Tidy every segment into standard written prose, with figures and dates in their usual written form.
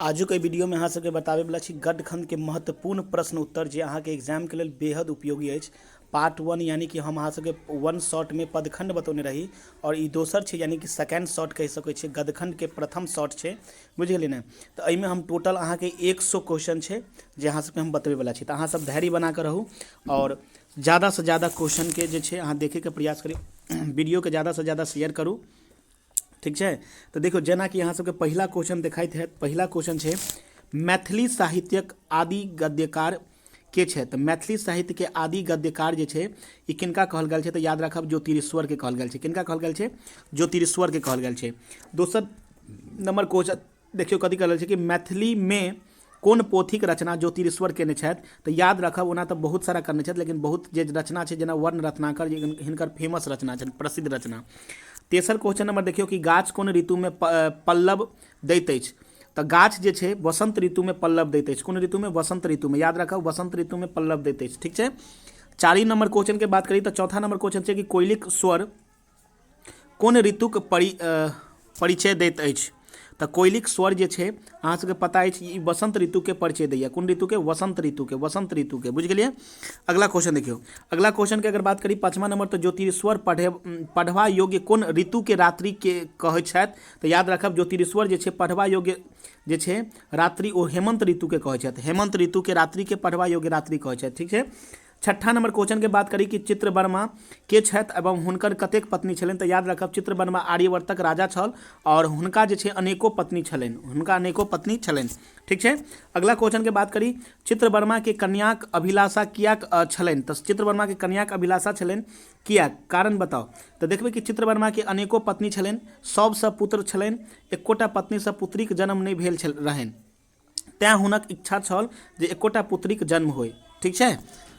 आजुक एहि वीडियोमे अहाँ सबके बताबैवला छी गद्यखण्डके महत्वपूर्ण प्रश्न उत्तर जे अहाँके एग्जामके लेल बेहद उपयोगी अछि। पार्ट वन यानी कि हम अहाँ सबके वन शॉटमे पदखण्ड बतौने रही आओर ई दोसर छै यानी कि सेकेंड शॉट कहि सकै छियै, गद्यखण्डके प्रथम शॉट छै, बुझि गेलियै ने। तऽ एहिमे हम टोटल अहाँके 100 क्वेश्चन छै जे अहाँ सबके हम बतबैवला छी। तऽ अहाँ सब धैर्य बनाकऽ रहू आओर ज्यादासँ ज्यादा क्वेश्चनके जे छै अहाँ देखैके प्रयास करियौ, वीडियोके ज्यादासँ ज्यादा शेयर करू, ठीक छै। तऽ देखियौ जेनाकि अहाँ सबके पहिला क्वेश्चन देखाइत हैत। पहिला क्वेश्चन छै मैथिली साहित्यक आदि गद्यकार के छथि? तऽ मैथिली साहित्यके आदि गद्यकार जे छै ई किनका कहल गेल छै? तऽ याद राखब ज्योतिरीश्वरके कहल गेल छै। किनका कहल गेल छै? ज्योतिरीश्वरके कहल गेल छै। दोसर नंबर क्वेश्चन देखियौ कथी कहल छै कि मैथिलीमे कोन पोथीके रचना ज्योतिरीश्वर केने छथि? तऽ याद रखब ओना तऽ बहुत सारा करने छथि, लेकिन बहुत जे रचना छै जेना वर्ण रत्नाकर जे हिनकर फेमस रचना छनि, प्रसिद्ध रचना। तेसर क्वेश्चन नंबर देखियौ कि गाछ कोन ऋतुमे पल्लव दैत अछि? तऽ गाछ जे छै वसंत ऋतुमे पल्लव दैत अछि। कोन ऋतुमे? वसंत ऋतुमे। याद राखब वसंत ऋतुमे पल्लव दैत अछि, ठीक छै। चारि नंबर क्वेश्चन के बात करी तऽ चौथा नंबर क्वेश्चन छै कि कोयलिक स्वर कोन ऋतुक परिचय दैत अछि? तऽ कोयलिक स्वर जे छै अहाँ सबके पता अछि ई वसंत ऋतुके परिचय दैया। कोन ऋतुके? वसंत ऋतुके, वसंत ऋतुके, बुझि गेलियै। अगला क्वेश्चन देखियौ। अगला क्वेश्चन के अगर बात करी पाँचमा नंबर तऽ ज्योतिरीश्वर पढ़वा योग्य कोन ऋतुके रात्रि के कहै छथि? तऽ याद राखब ज्योतिरीश्वर जे छै पढ़वा योग्य जे छै रात्रि ओ हेमंत ऋतुके कहै छथि। हेमंत ऋतुके रात्रिके पढ़वा योग्य रात्रि कहै छथि, ठीक छै। छठा नंबर क्वेश्चन के बात करी कि चित्रवर्मा के छथि एवं हुनकर कतेक पत्नी छलनि? तऽ याद राखब चित्रवर्मा आर्यवर्तक राजा छल और हुनका जे छै अनेको पत्नी छलनि, हुनका अनेको पत्नी छलनि, ठीक छै। अगला क्वेश्चन के बात करी चित्रवर्मा के कन्याक अभिलाषा कियाक छलनि? तऽ चित्रवर्मा के कन्याक अभिलाषा छलनि कियाक, कारण बताउ। तऽ देखबै कि चित्रवर्मा के अनेको पत्नी छलनि, सबसँ पुत्र छलनि, एकोटा पत्नीसँ पुत्रीक जन्म नहि भेल छल रहनि, तैँ हुनक इच्छा छल जे एकोटा पुत्रीक जन्म होइ, ठीक छै।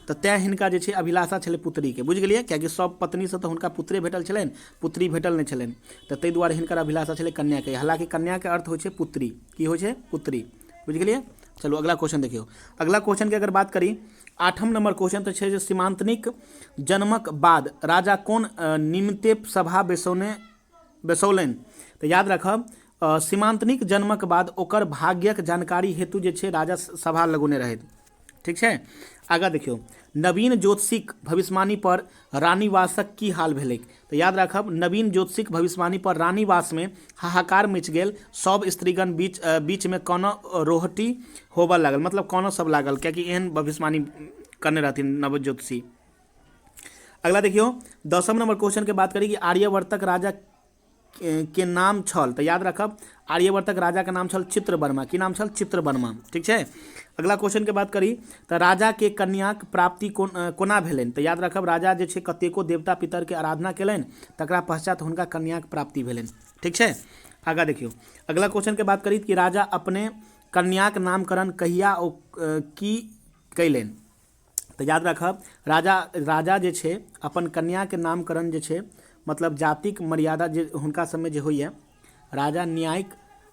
तऽ तैँ हिनका जे छै अभिलाषा छलै पुत्रीके, बुझि गेलियै, कियाकि सब पत्नीसँ तऽ हुनका पुत्रे भेटल छलनि, पुत्री भेटल नहि छलनि, तऽ ताहि दुआरे हिनकर अभिलाषा छलै कन्याके। हालाँकि कन्याके अर्थ होइ छै पुत्री, की होइ छै? पुत्री, बुझि गेलियै। चलू अगला क्वेश्चन देखियौ। अगला क्वेश्चन के अगर बात करी आठम नंबर क्वेश्चन तऽ छै जे सीमांतनिक जन्मक बाद राजा कोन निमित्ते सभा बैसौलनि? तऽ याद राखब सीमांतनिक जन्मक बाद ओकर भाग्यक जानकारी हेतु जे छै राजा सभा लगौने रहथि, ठीक छै। आगाँ देखियौ नवीन ज्योतिषीक भविष्यवाणी पर रानीवासक की हाल भेलैक? तऽ याद राखब नवीन ज्योतिषीक भविष्यवाणी पर रानीवासमे हाहाकार मचि गेल, सब स्त्रीगण बीचमे कोनो रोहटी होबऽ लागल, मतलब कोनो सब लागल, कियाकि एहन भविष्यवाणी करने रहथिन नव ज्योतिषी। अगला देखियौ 10 नंबर क्वेश्चन के बात करी कि आर्यवर्तक राजा के नाम छल? तऽ याद रखब आर्यवर्तक राजा के नाम छल चित्रवर्मा। की नाम छल? चित्रवर्मा, ठीक छै। अगला क्वेश्चन के बात करी तऽ राजा के कन्याक प्राप्ति कोना भेलनि? तऽ याद रखब राजा जे छै कतेको देवता पितर के आराधना केलनि, तकरा पश्चात हुनका कन्याक प्राप्ति भेलनि, ठीक छै। आगाँ देखियौ अगला क्वेश्चन के बात करी कि राजा अपने कन्याक नामकरण कहिया ओ की कयलनि? तऽ याद राखब राजा जे छै अपन कन्याके नामकरण जे छै मतलब जातिक मर्यादा जे हुनका सबमे जे होइए, राजा न्यायिक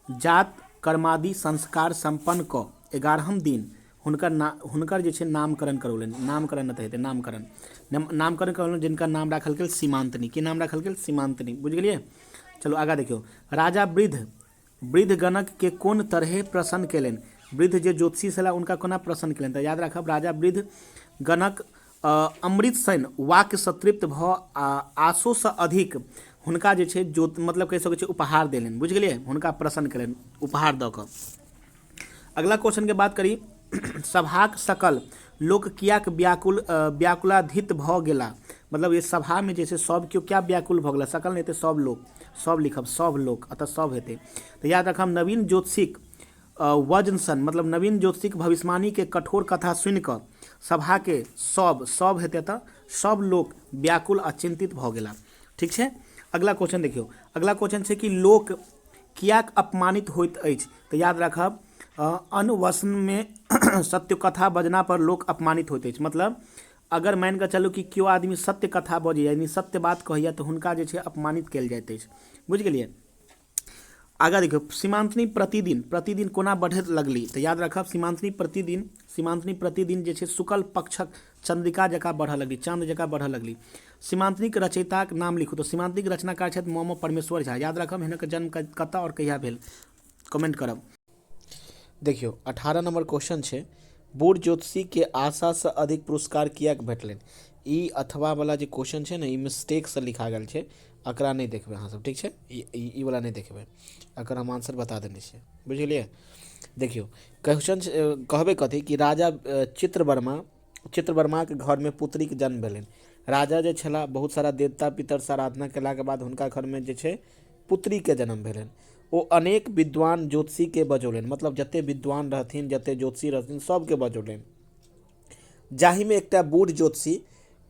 जात कर्मादि संस्कार सम्पन्न कऽ 11म दिन हुनकर जे छै नामकरण करौलनि। नामकरण नहि तऽ हेतै नामकरण, नामकरण करौलनि, जिनकर नाम राखल गेल सीमांतनी। की नाम राखल गेल? सीमांतनी, बुझि गेलियै। चलू आगाँ देखियौ राजा वृद्धगणक के कोन तरहे प्रसन्न केलनि? वृद्ध जे ज्योतिषी छलाह हुनका कोना प्रसन्न केलनि? तऽ याद राखब राजा वृद्ध गणक अमृत सन वाक्यसँ तृप्त भऽ आशोसँ अधिक हुनका जे छै ज्योत मतलब कहि सकै छियै उपहार देलनि, बुझि गेलियै, हुनका प्रसन्न केलनि उपहार दऽ कऽ। अगला क्वेश्चन के बात करी सभाक सकल लोक कियाक व्याकुलाधित भऽ गेला? मतलब ये सभा में जे छै सब केओ क्या व्याकुल भऽ गेला? सकल नहि हेतै, सब लोक, सब लिखब, सब लोक, अतः सब हेतै। तऽ याद राखब नवीन ज्योतिषीक वज्रसन मतलब नवीन ज्योतिषीक भविष्यवाणी के कठोर कथा सुनि कऽ सभा के सब हेतै तऽ सब लोक व्याकुल आ चिंतित भऽ गेला, ठीक छै। अगला क्वेश्चन देखियौ। अगला क्वेश्चन छै कि लोक कियाक अपमानित होइत अछि? तऽ याद राखब अनवसनमे सत्य कथा बजना पर लोक अपमानित होइत अछि। मतलब अगर मानि कऽ चलू कि केओ आदमी सत्य कथा बजैया यानी सत्य बात कहैया तऽ हुनका जे छै अपमानित कयल जाइत अछि, बुझि गेलियै। आगाँ देखियौ सीमांतनी प्रतिदिन कोना बढ़ैत लगली? तऽ याद राखब सीमांतनी प्रतिदिन जे छै शुक्ल पक्षक चंद्रिका जकाँ बढ़ऽ लगली, चाँद जकाँ बढ़ऽ लगली। सीमांतनीक रचयिताक नाम लिखू। तऽ सीमांतनीक रचनाकार छथि मम परमेश्वर झा। याद राखब हिनक जन्म कतऽ आओर कहिया भेल, कमेंट करब। देखियौ, 18 नंबर क्वेश्चन छै, बूढ़ ज्योतिषीके आशासँ अधिक पुरस्कार किएक भेटलनि? ई अथवा वाला जे क्वेश्चन छै ने, ई मिस्टेकसँ लिखा गेल छै, एकरा नहि देखबै अहाँसभ, ठीक छै? ई ई वला नहि देखबै, एकर हम आंसर बता देने छियै, बुझि गेलियै? देखियौ, क्वेश्चन कहबै कथी कि राजा चित्रवर्माके घरमे पुत्रीके जन्म भेलनि। राजा जे छलाह, बहुत सारा देवता पितरसँ आराधना केलाके बाद हुनका घरमे जे छै पुत्रीके जन्म भेलनि। ओ अनेक विद्वान ज्योतिषीके बजौलनि, मतलब जतेक विद्वान रहथिन, जतेक ज्योतिषी रहथिन, सभके बजौलनि, जाहिमे एकटा बूढ़ ज्योतिषी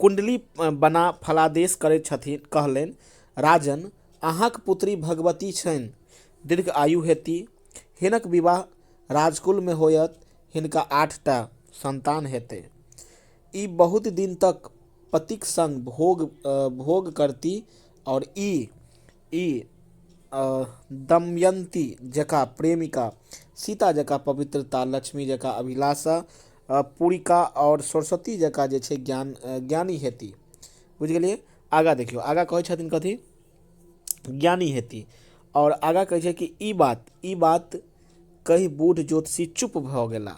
कुण्डली बना फलादेश करैत छथिन। कहलनि, राजन, अहाँक पुत्री भगवती छनि, दीर्घ आयु हेती, हिनक विवाह राजकुलमे होयत, हिनका 8टा संतान हेतै, ई बहुत दिन तक पतिक संग भोग भोग करती आओर ई ई दमयन्ती जकाँ प्रेमिका, सीता जकाँ पवित्रता, लक्ष्मी जकाँ अभिलाषा पूरिका आओर सरस्वती जकाँ जे छै ज्ञानी हेती। बुझि गेलियै? आगाँ देखियौ, आगाँ कहै छथिन कथी? ज्ञानी हेती। आओर आगाँ कहै छै कि ई बात कहि बूढ़ ज्योतिषी चुप भऽ गेला।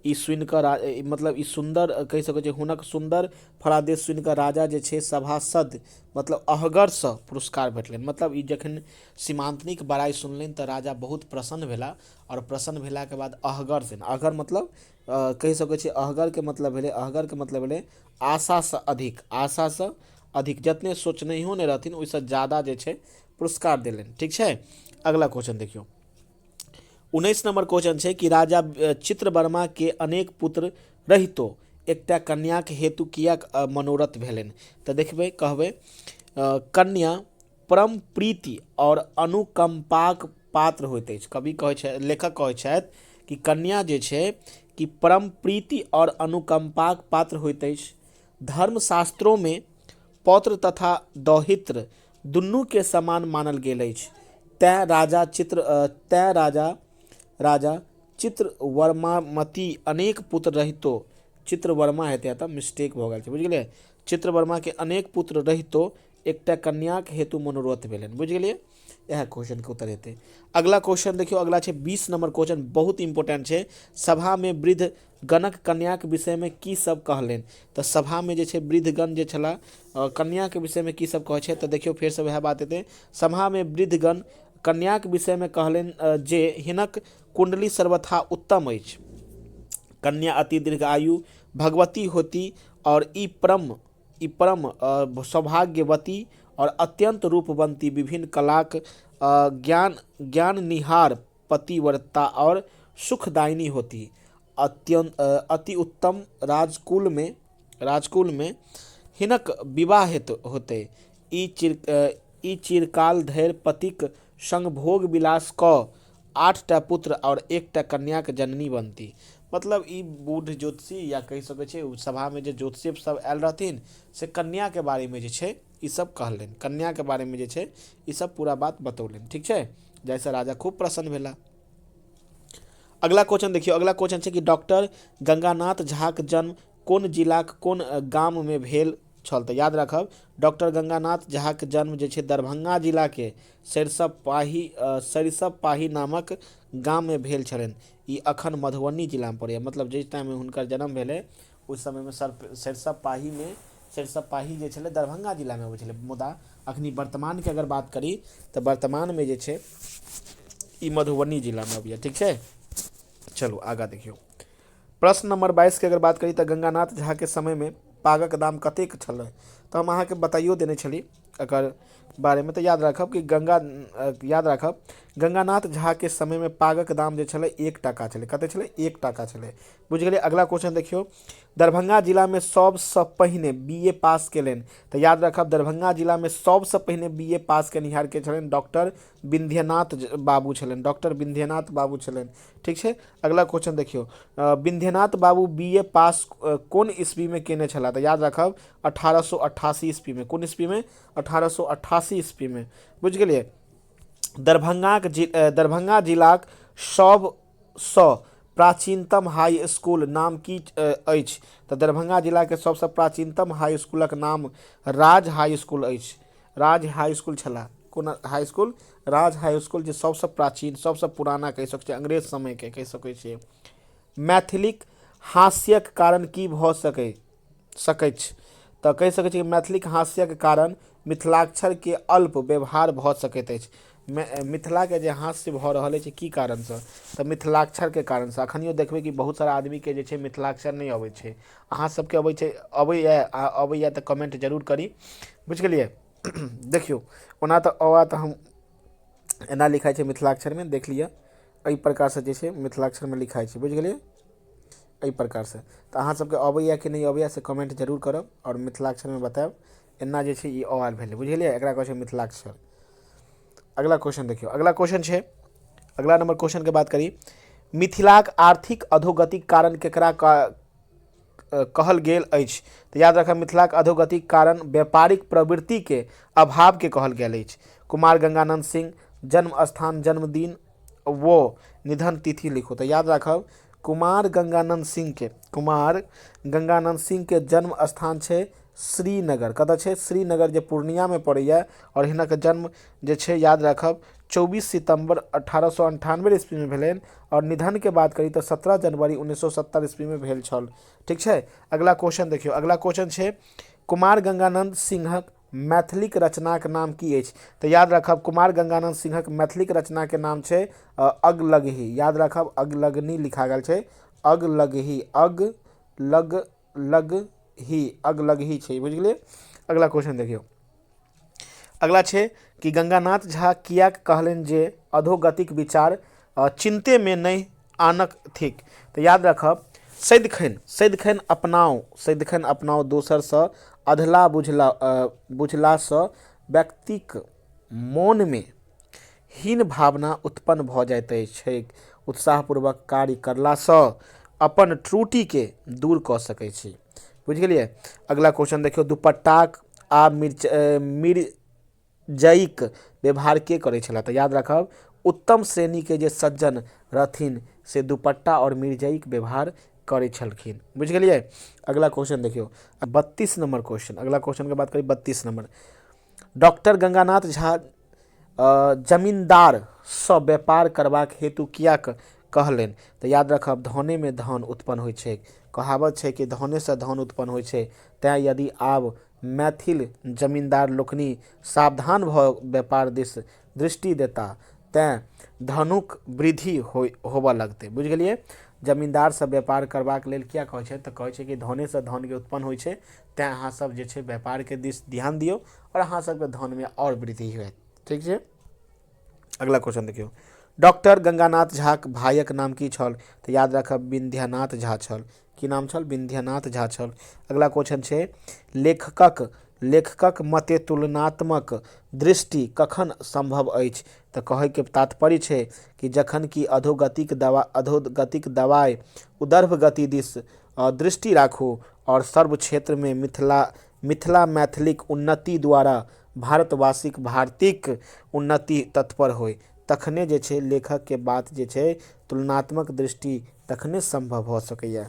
ई सुनि कऽ, मतलब ई सुन्दर कहि सकै छै, हुनक सुन्दर फलादेश सुनि कऽ राजा जे छै सभासद, मतलब अहगरसँ पुरस्कार भेटलनि। मतलब ई जखन सीमान्तनीक बड़ाइ सुनलनि तऽ राजा बहुत प्रसन्न भेला आओर प्रसन्न भेलाके बाद अहगरसँ, अहगर मतलब कहि सकै छियै, अहगरके मतलब भेलै आशासँ अधिक, आशासँ अधिक, जतने सोचनहियो नहि रहथिन ओहिसँ ज्यादा जे छै पुरस्कार देलनि। ठीक छै? अगला क्वेश्चन देखियौ। 19 नंबर क्वेश्चन छै कि राजा चित्रवर्माके अनेक पुत्र रहितो एकटा कन्याके हेतु किएक मनोरथ भेलनि? तऽ देखबै, कहबै, कन्या परम प्रीति आओर अनुकम्पाक पात्र होइत अछि। कवि कहै छै, लेखक कहै छथि कि कन्या जे छै कि परम प्रीति आओर अनुकम्पाक पात्र होइत अछि। धर्मशास्त्रोमे पौत्र तथा दौहित्र दुनूके समान मानल गेल अछि। तैँ राजा चित्रवर्मामती अनेक पुत्र रहितो, चित्रवर्मा हेतै तऽ मिस्टेक भऽ गेल छै, बुझि गेलियै? चित्रवर्माके अनेक पुत्र रहितो एकटा कन्याक हेतु मनोरथ भेलनि। बुझि गेलियै? इएह क्वेश्चनके उत्तर हेतै। अगला क्वेश्चन देखियौ। अगला छै 20 नंबर क्वेश्चन, बहुत इंपॉर्टेंट छै। सभामे वृद्ध गणक कन्याक विषयमे की सब कहलनि? तऽ सभामे जे छै वृद्धगण जे छलाह, कन्याके विषयमे की सब कहै छै? तऽ देखियौ, फेरसँ वएह बात हेतै। सभामे वृद्धगण कन्याक विषयमे कहलनि जे हिनक कुण्डली सर्वथा उत्तम अछि, कन्या अति दीर्घ आयु भगवती होती आओर ई परम सौभाग्यवती आओर अत्यंत रूपवंती, विभिन्न कलाक ज्ञान ज्ञाननिहार, पतिव्रता आओर सुखदायिनी होती, अत्यंत अति उत्तम राजकुलमे हिनक विवाह होतै, ई चिरकाल धरि पतिक संग भोग विलास कऽ 8टा पुत्र आओर एकटा कन्याक जननी बनती। मतलब ई बूढ़ ज्योतिषी या कहि सकै छै सभामे जे ज्योतिषी सब आयल रहथिन, से कन्याके बारेमे जे छै ई सब कहलनि। कन्याके बारेमे जे छै ई सब पूरा बात बतौलनि। ठीक छै? जाहिसँ राजा खूब प्रसन्न भेला। अगला क्वेश्चन देखियौ। अगला क्वेश्चन छै कि डॉक्टर गंगानाथ झाक जन्म कोन जिलाक कोन गाममे भेल छल? तऽ याद राखब, डॉक्टर गंगानाथ झाक जन्म जे छै दरभंगा जिलाके सरिसब पाही नामक गाममे भेल छलनि। ई अखन मधुबनी जिलामे पड़ैए। मतलब जाहि टाइममे हुनकर जन्म भेलै, ओहि समयमे सरिसब पाहीमे, सरिसब पाही जे छलै दरभंगा जिलामे अबै छलै, मुदा अखनी वर्तमानके अगर बात करी तऽ वर्तमानमे जे छै ई मधुबनी जिलामे अबैए। ठीक छै? चलू, आगाँ देखियौ। प्रश्न नंबर 22के अगर बात करी तऽ गंगानाथ झाके समयमे पागक दाम कतेक छलै? तऽ हम अहाँके बताइयो देने छली एकर बारेमे। तऽ याद राखब, गंगानाथ झाके समयमे पागक दाम जे छलै 1 टाका छलै। कतेक छलै? 1 टाका छलै। बुझि गेलियै? अगला क्वेश्चन देखियौ। दरभंगा जिलामे सबसँ पहिने बी ए पास केलनि? तऽ याद राखब, दरभंगा जिलामे सबसँ पहिने बी ए पास केनिहार के छलनि? डॉक्टर विन्ध्यनाथ बाबू छलनि। डॉक्टर विन्ध्यनाथ बाबू छलनि। ठीक छै? अगला क्वेश्चन देखियौ। विन्ध्यनाथ बाबू बी ए पास कोन ईस्वीमे केने छलाह? तऽ याद राखब, 1888 ईस्वीमे। कोन ईस्वीमे? 1888 ईस्वीमे। बुझि गेलियै? दरभंगा जिलाक सबसँ प्राचीनतम हाई स्कूल नाम की अछि? तऽ दरभंगा जिलाके सबसँ प्राचीनतम हाई स्कूलक नाम राज हाई स्कूल अछि। राज हाई स्कूल छलाह। कोन हाई इसकुल? राज हाई इसकुल, जे सबसँ प्राचीन, सबसँ पुराना कहि सकै छियै, अंग्रेज समयके कहि सकै छियै। मैथिलीक हास्यक कारण की भऽ सकैछ? तऽ कहि सकै छियै कि मैथिलीक हास्यक कारण मिथिलाक्षरके अल्प व्यवहार भऽ सकैत अछि। मिथिलाके जे हास्य भऽ रहल अछि की कारणसँ? तऽ मिथिलाक्षरके कारणसँ। अखनियो देखबै कि बहुत सारा आदमीके जे छै मिथिलाक्षर नहि अबै छै। अहाँ सबके अबै छै? अबैए? आ अबैए तऽ कमेंट जरूर करी, बुझि गेलियै? देखियौ, ओना तऽ अ आ तऽ हम एना लिखाइ छै मिथिलाक्षरमे, देख लिअ, एहि प्रकारसँ जे छै मिथिलाक्षरमे लिखाइ छै, बुझि गेलियै? एहि प्रकारसँ। तऽ अहाँ सबके अबैए कि नहि अबैए से कमेंट जरूर करब आओर मिथिलाक्षरमे बतायब। एना जे छै ई अ आ भेलै, बुझि गेलियै? एकरा कहै छै मिथिलाक्षर। अगला क्वेश्चन देखियौ। अगला क्वेश्चन छै, अगला नंबर क्वेश्चन के बात करी, मिथिलाक आर्थिक अधोगतिक कारण केकरा कहल गेल अछि? तऽ याद राखब, मिथिलाक अधोगतिक कारण व्यापारिक प्रवृत्तिके अभावके कहल गेल अछि। कुमार गंगानंद सिंह जन्म स्थान, जन्मदिन वो निधन तिथि लिखू। तऽ याद राखब, कुमार गंगानंद सिंह के, कुमार गंगानंद सिंह के जन्म स्थान छै श्रीनगर। कतऽ छै? श्रीनगर, जे पूर्णियामे पड़ैए। आओर हिनक जन्म जे छै, याद राखब, 24 सितम्बर 1898 ईस्वीमे भेलनि। आओर निधनके बात करी तऽ 17 जनवरी 1970 ईस्वीमे भेल छल। ठीक छै, अगला क्वेश्चन देखियौ। अगला क्वेश्चन छै, कुमार गंगानंद सिंहक मैथिलीक रचनाक नाम की अछि? तऽ याद राखब, कुमार गंगानंद सिंहक मैथिलीक रचनाके नाम छै अगलगही। याद राखब, अगलगनी लिखा गेल छै, अगलगही, अग लग लग ही, अगलगही छै, बुझि गेलियै? अगला क्वेश्चन देखियौ। अगला छै कि गंगानाथ झा किएक कहलनि जे अधोगतिक विचार चिन्तेमे नहि आनक थिक? तऽ याद राखब, सदिखन सदिखन अपनाउ, सदिखन अपनाउ, दोसरसँ अधला बुझला बुझलासँ व्यक्तिक मोनमे हीन भावना उत्पन्न भऽ जाइत अछि। उत्साहपूर्वक कार्य करलासँ अपन त्रुटिके दूर कऽ सकै छी। बुझि गेलियै? अगला क्वेश्चन देखियौ। दुपट्टाक आ मिर्च मिर्जइक व्यवहार के करै छलाह? तऽ याद राखब, उत्तम श्रेणीके जे सज्जन रहथिन से दुपट्टा आओर मिर्जइक व्यवहार करै छलखिन। बुझि गेलियै? अगला क्वेश्चन देखियौ, 32 नंबर क्वेश्चन। अगला क्वेश्चनके बात करी, 32 नंबर, डॉक्टर गंगानाथ झा जमींदारसँ व्यापार करबाक हेतु किएक कहलनि? तऽ याद रखब, धनेमे धन उत्पन्न होइ छै। कहावत छै कि धनेसँ धन उत्पन्न होइ छै। तैँ यदि आब मैथिल जमींदार लोकनि सावधान भऽ व्यापार दिस दृष्टि देता तैँ धनुक वृद्धि होबऽ लगतै। बुझि गेलियै? जमींदारसँ व्यापार करबाक लेल किया कहै छै? तऽ कहै छै कि धनेसँ धनके उत्पन्न होइ छै, तैँ अहाँसभ जे छै व्यापारके दिस ध्यान दियौ आओर अहाँ सबके धनमे आओर वृद्धि होयत। ठीक छै, अगला क्वेश्चन देखियौ। डॉक्टर गंगानाथ झाक भायक नाम की छल? तऽ याद राखब, विंध्यनाथ झा छल। की नाम छल? विंध्यनाथ झा छल। अगला क्वेश्चन छै, लेखकक लेखकक मते तुलनात्मक दृष्टि कखन सम्भव अछि? तऽ कहैके तात्पर्य छै कि जखन कि अधोगतिक दवा अधोगतिक दवाइ उदर्भ गति दिस दृष्टि राखू आओर सर्व क्षेत्रमे मिथिला मिथिला मैथिलीक उन्नति द्वारा भारतवासीक भारतीक उन्नति तत्पर होइ, तखने जे छै लेखकके बात जे छै तुलनात्मक दृष्टि तखने सम्भव भऽ सकैए।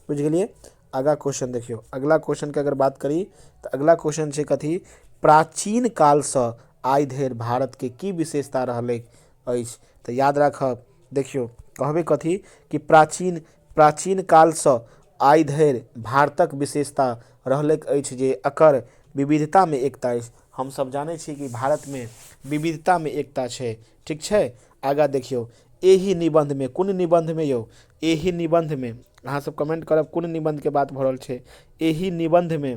बुझि गेलियै? आगाँ क्वेश्चन देखियौ। अगला क्वेश्चनके अगर बात करी तऽ अगला क्वेश्चन छै कथी? प्राचीन कालसँ आइ धरि भारतके की विशेषता रहलै अछि? तऽ याद राखब, देखियौ, कहबै कथी कि प्राचीन प्राचीन कालसँ आइ धरि भारतक विशेषता रहलैक अछि जे एकर विविधतामे एकता अछि। हमसभ जानै छी कि भारतमे विविधतामे एकता छै। ठीक छै, आगाँ देखियौ। एहि निबन्धमे, कोन निबन्धमे यौ? एहि निबन्धमे अहाँसभ कमेंट करब, कोन निबन्धके बात भऽ रहल छै? एहि निबन्धमे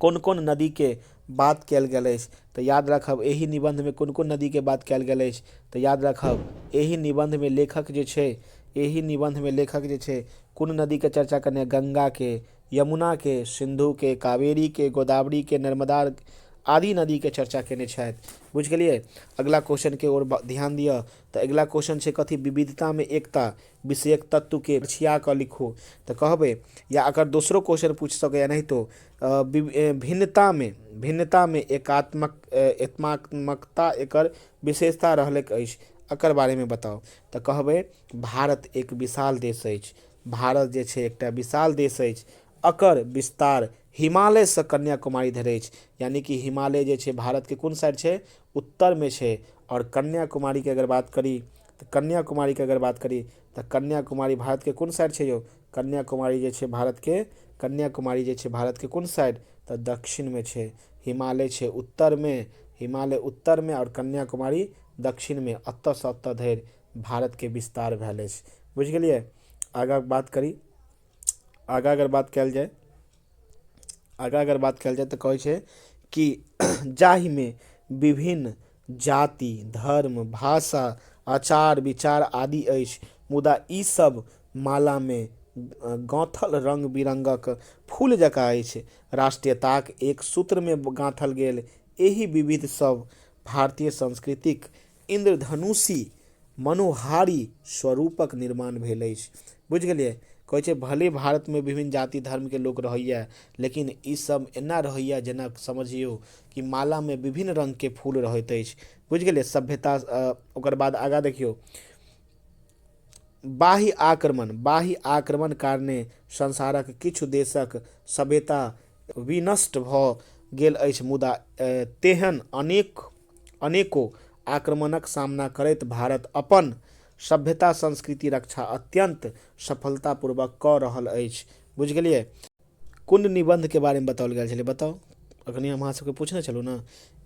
कोन कोन नदीके बात कयल गेल अछि? तऽ याद राखब, एहि निबन्धमे कोन कोन नदीके बात कयल गेल अछि? तऽ याद राखब, एहि निबन्धमे लेखक जे छै, एहि निबन्धमे लेखक जे छै कोन नदीके चर्चा करने? गङ्गाके, यमुनाके, सिन्धुके, कावेरीके, गोदावरीके, नर्मदा आदि नदीके चर्चा केने छथि। बुझि गेलियै? अगला क्वेश्चनके ओर ध्यान दिअ। तऽ अगिला क्वेश्चन छै कथी? विविधतामे एकता विषयक तत्वके छिया कऽ लिखू। तऽ कहबै, या अगर दोसरो क्वेश्चन पूछि सकैए एनाहितो, भिन्नतामे भिन्नतामे एकात्मक एकात्मकता एकर विशेषता रहलैक अछि, एकर बारेमे बताउ। तऽ कहबै, भारत एक विशाल देश अछि। भारत जे छै एकटा विशाल देश अछि। एकर विस्तार हिमालयसँ कन्याकुमारी धरि अछि। यानि कि हिमालय जे छै भारतके कोन साइड छै? उत्तरमे छै। आओर कन्याकुमारीके अगर बात करी तऽ कन्याकुमारीके अगर बात करी तऽ कन्याकुमारी भारतके कोन साइड छै यौ? कन्याकुमारी जे छै भारतके, कन्याकुमारी जे छै भारतके कोन साइड? तऽ दक्षिणमे छै। हिमालय छै उत्तरमे, हिमालय उत्तरमे आओर कन्याकुमारी दक्षिणमे। एतऽसँ एतऽ धरि भारतके विस्तार भेल अछि। बुझि गेलियै? आगाँ बात करी, आगाँ अगर बात कयल जाय, आगाँ अगर बात कयल जाय तऽ कहै छै कि जाहिमे विभिन्न जाति, धर्म, भाषा, आचार विचार आदि अछि, मुदा ईसभ मालामे गाँथल रङ्ग बिरङ्गक फूल जकाँ अछि। राष्ट्रीयताक एक सूत्रमे गाँथल गेल एहि विविध सभ भारतीय संस्कृतिक इन्द्रधनुषी मनोहारी स्वरूपक निर्माण भेल अछि। बुझि गेलियै? कहै छै भले भारतमे विभिन्न जाति धर्मके लोक रहैए, लेकिन ईसभ एना रहैए जेना समझियौ कि मालामे विभिन्न रङ्गके फूल रहैत अछि। बुझि गेलियै? सभ्यता। ओकर बाद आगाँ देखियौ, बाह्य आक्रमण, बाह्य आक्रमण कारणे संसारक किछु देशक सभ्यता विनष्ट भऽ गेल अछि, मुदा तेहन अनेक अनेको आक्रमणक सामना करैत भारत अपन सभ्यता संस्कृति रक्षा अत्यन्त सफलतापूर्वक कऽ रहल अछि। बुझि गेलियै? कोन निबन्धके बारेमे बताओल गेल छलै? बताउ, अखनी हम अहाँ सबके पूछने छलहुँ ने,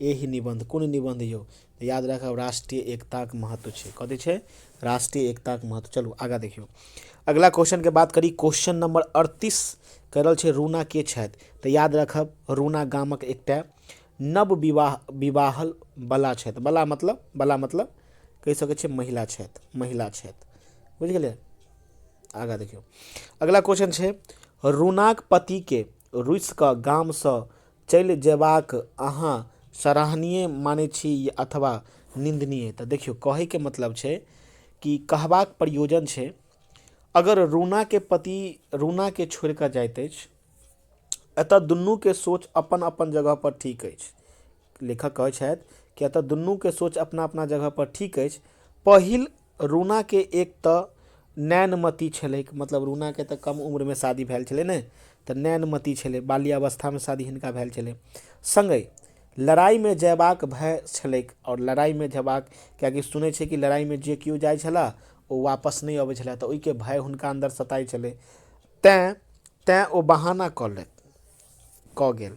एहि निबन्ध कोन निबन्ध यौ? तऽ याद राखब, राष्ट्रीय एकताक महत्व छै। कथी छै? राष्ट्रीय एकताक महत्व। चलू आगाँ देखियौ, अगला क्वेश्चनके बात करी। क्वेश्चन नंबर 38 कहि रहल छै रूना के छथि? तऽ याद राखब, रूना गामक एकटा नव विवाह विवाहल बला छथि। बला मतलब, बला मतलब कहि सकै छियै महिला छथि, महिला छथि। बुझि गेलियै? आगाँ देखियौ, अगला क्वेश्चन छै रूनाक पतिके रुसि कऽ गामसँ चलि जेबाक अहाँ सराहनीय मानै छी अथवा निन्दनीय? तऽ देखियौ, कहैके मतलब छै कि कहबाक प्रयोजन छै, अगर रूनाके पति रूनाके छोड़ि कऽ जाइत अछि, एतऽ दुनूके सोच अपन अपन जगहपर ठीक अछि। लेखक कहै छथि कि एतऽ दुनूके सोच अपना अपना जगहपर ठीक अछि। पहिल, रूनाके एक तऽ नैनमती छलै, मतलब रूनाके तऽ कम उम्रमे शादी भेल छलै ने, तऽ नैनमती छलै, बाल्यावस्थामे शादी हिनका भेल छलै। सङ्गहि लड़ाइमे जयबाक भय छलैक, आओर लड़ाइमे जयबाक कियाकि सुनै छै कि लड़ाइमे जे केओ जाइ छलाह ओ वापस नहि अबै छलाह, तऽ ओहिके भय हुनका अन्दर सताइ छलै, तैँ ओ बहाना कऽ लेल कऽ गेल।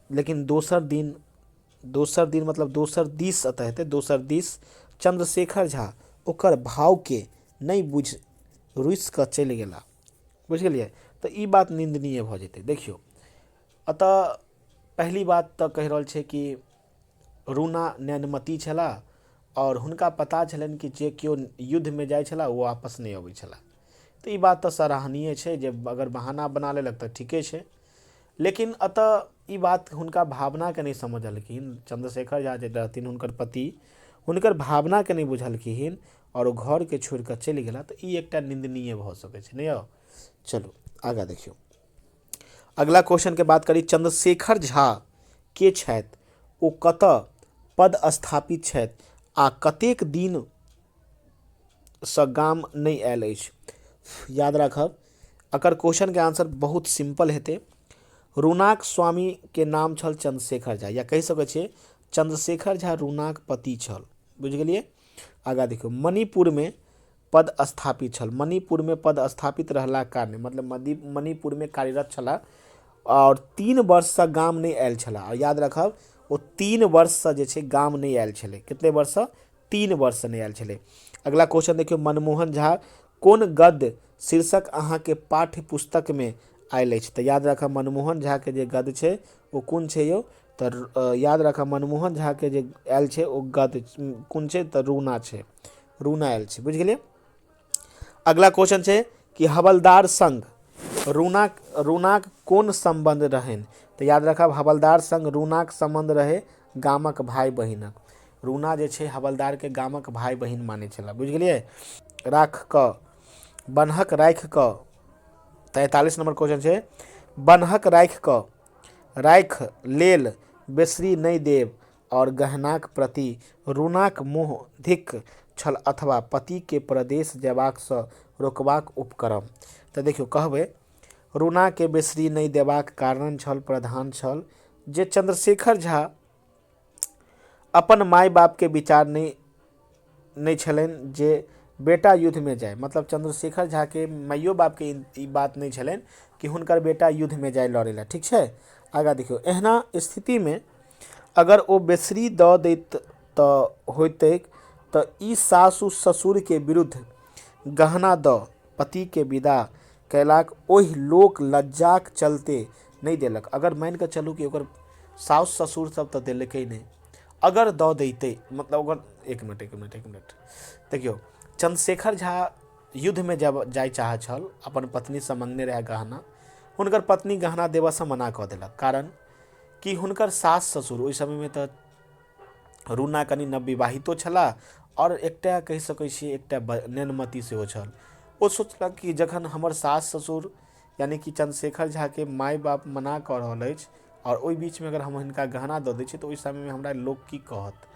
लेकिन दोसर दिन, दोसर दिन मतलब दोसर दिस एतऽ हेतै, दोसर दिस चंद्रशेखर झा ओकर भावके नहि बुझि रुसि कऽ चलि गेला। बुझि गेलियै? तऽ ई बात निन्दनीय भऽ जेतै। देखियौ, एतऽ पहिली बात तऽ कहि रहल छै कि रूना नैनमती छलाह आओर हुनका पता छलनि कि जे केओ युद्धमे जाइ छलाह ओ वापस नहि अबै छलाह, तऽ ई बात तऽ सराहनीय छै जे अगर बहाना बना लेलक तऽ ठीके छै। लेकिन एतऽ ई बात हुनका भावनाके नहि समझलखिन चंद्रशेखर झा जे रहथिन हुनकर पति, हुनकर भावनाके नहि बुझलखिन आओर ओ घरके छोड़ि कऽ चलि गेला, तऽ ई एकटा निन्दनीय भऽ सकै छै, नहि यौ? चलू आगाँ देखियौ, अगला क्वेश्चनके बात करी। चंद्रशेखर झा के छथि, ओ कतऽ पद स्थापित छथि आ कतेक दिनसँ गाम नहि आयल अछि? याद राखब, एकर क्वेश्चनके आंसर बहुत सिंपल हेतै। रूनाक स्वामीके नाम छल चंद्रशेखर झा, या कहि सकै छियै चंद्रशेखर झा रूनाक पति छल। बुझि गेलियै? आगाँ देखियौ, मणिपुरमे पद स्थापित छल। मणिपुरमे पद स्थापित रहलाक कारणे, मतलब मणिपुरमे कार्यरत छलाह आओर 3 वर्षसँ गाम नहि आयल छलाह। आओर याद राखब, ओ 3 वर्षसँ जे छै गाम नहि आयल छलै। कतेक वर्षसँ? 3 वर्षसँ नहि आयल छलै। अगला क्वेश्चन देखियौ, मनमोहन झा कोन गद्य शीर्षक अहाँके पाठ्य पुस्तकमे आयल अछि? तऽ याद राखब, मनमोहन झाके जे गद्य छै ओ कोन छै यौ? तऽ याद राखब, मनमोहन झाके जे आयल छै ओ गद्य कोन छै? तऽ रूना छै, रूना आयल छै। बुझि गेलियै? अगला क्वेश्चन छै कि हवलदार संग रूनाक रूनाक कोन सम्बन्ध रहनि? तऽ याद राखब, हवलदार संग रूनाक सम्बन्ध रहै गामक भाय बहिनक। रूना जे छै हवलदारके गामक भाय बहिन मानै छलाह। बुझि गेलियै? राख कऽ बन्हक राखि कऽ, 43 नंबर क्वेश्चन छै, बन्हक राखि कऽ राखि लेल बेसरी नहि देब आओर गहनाक प्रति रूनाक मोह धिक छल अथवा पतिके परदेश जयबाकसँ रोकबाक उपक्रम? तऽ देखियौ, कहबै रूनाके बेसरी नहि देबाक कारण छल प्रधान छल जे चंद्रशेखर झा अपन माय बापके विचार नहि नहि छलनि जे बेटा युद्धमे जाय। मतलब चंद्रशेखर झाके माइयो बापके ई बात नहि छलनि कि हुनकर बेटा युद्धमे जाय लड़ै लए। ठीक छै, आगाँ देखियौ, एहना स्थितिमे अगर ओ बेसरी दऽ दैत तऽ होइतैक तऽ ई सासु ससुरके विरुद्ध गहना दऽ पतिके विदा कयलाक ओहि लोक लज्जाक चलते नहि देलक। अगर मानि कऽ चलू कि ओकर साउस ससुर सब तऽ देलकै नहि, अगर दऽ दैतै, मतलब ओकर एक मिनट एक मिनट एक मिनट देखियौ, चंद्रशेखर झा युद्धमे जब जाय चाहै छल, अपन पत्नीसँ मङ्गने रहए गहना, हुनकर पत्नी गहना देबऽसँ मना कऽ देलक, कारण कि हुनकर सास ससुर ओहि समयमे तऽ रूना कनि नवविवाहितो छलाह आओर एकटा कहि सकै छियै एकटा नेनमति सेहो छल। ओ सोचलक कि जखन हमर सास ससुर यानि कि चंद्रशेखर झाके माय बाप मना कऽ रहल अछि आओर ओहि बीचमे अगर हम हिनका गहना दऽ दै छियै तऽ ओहि समयमे हमरा लोक की कहत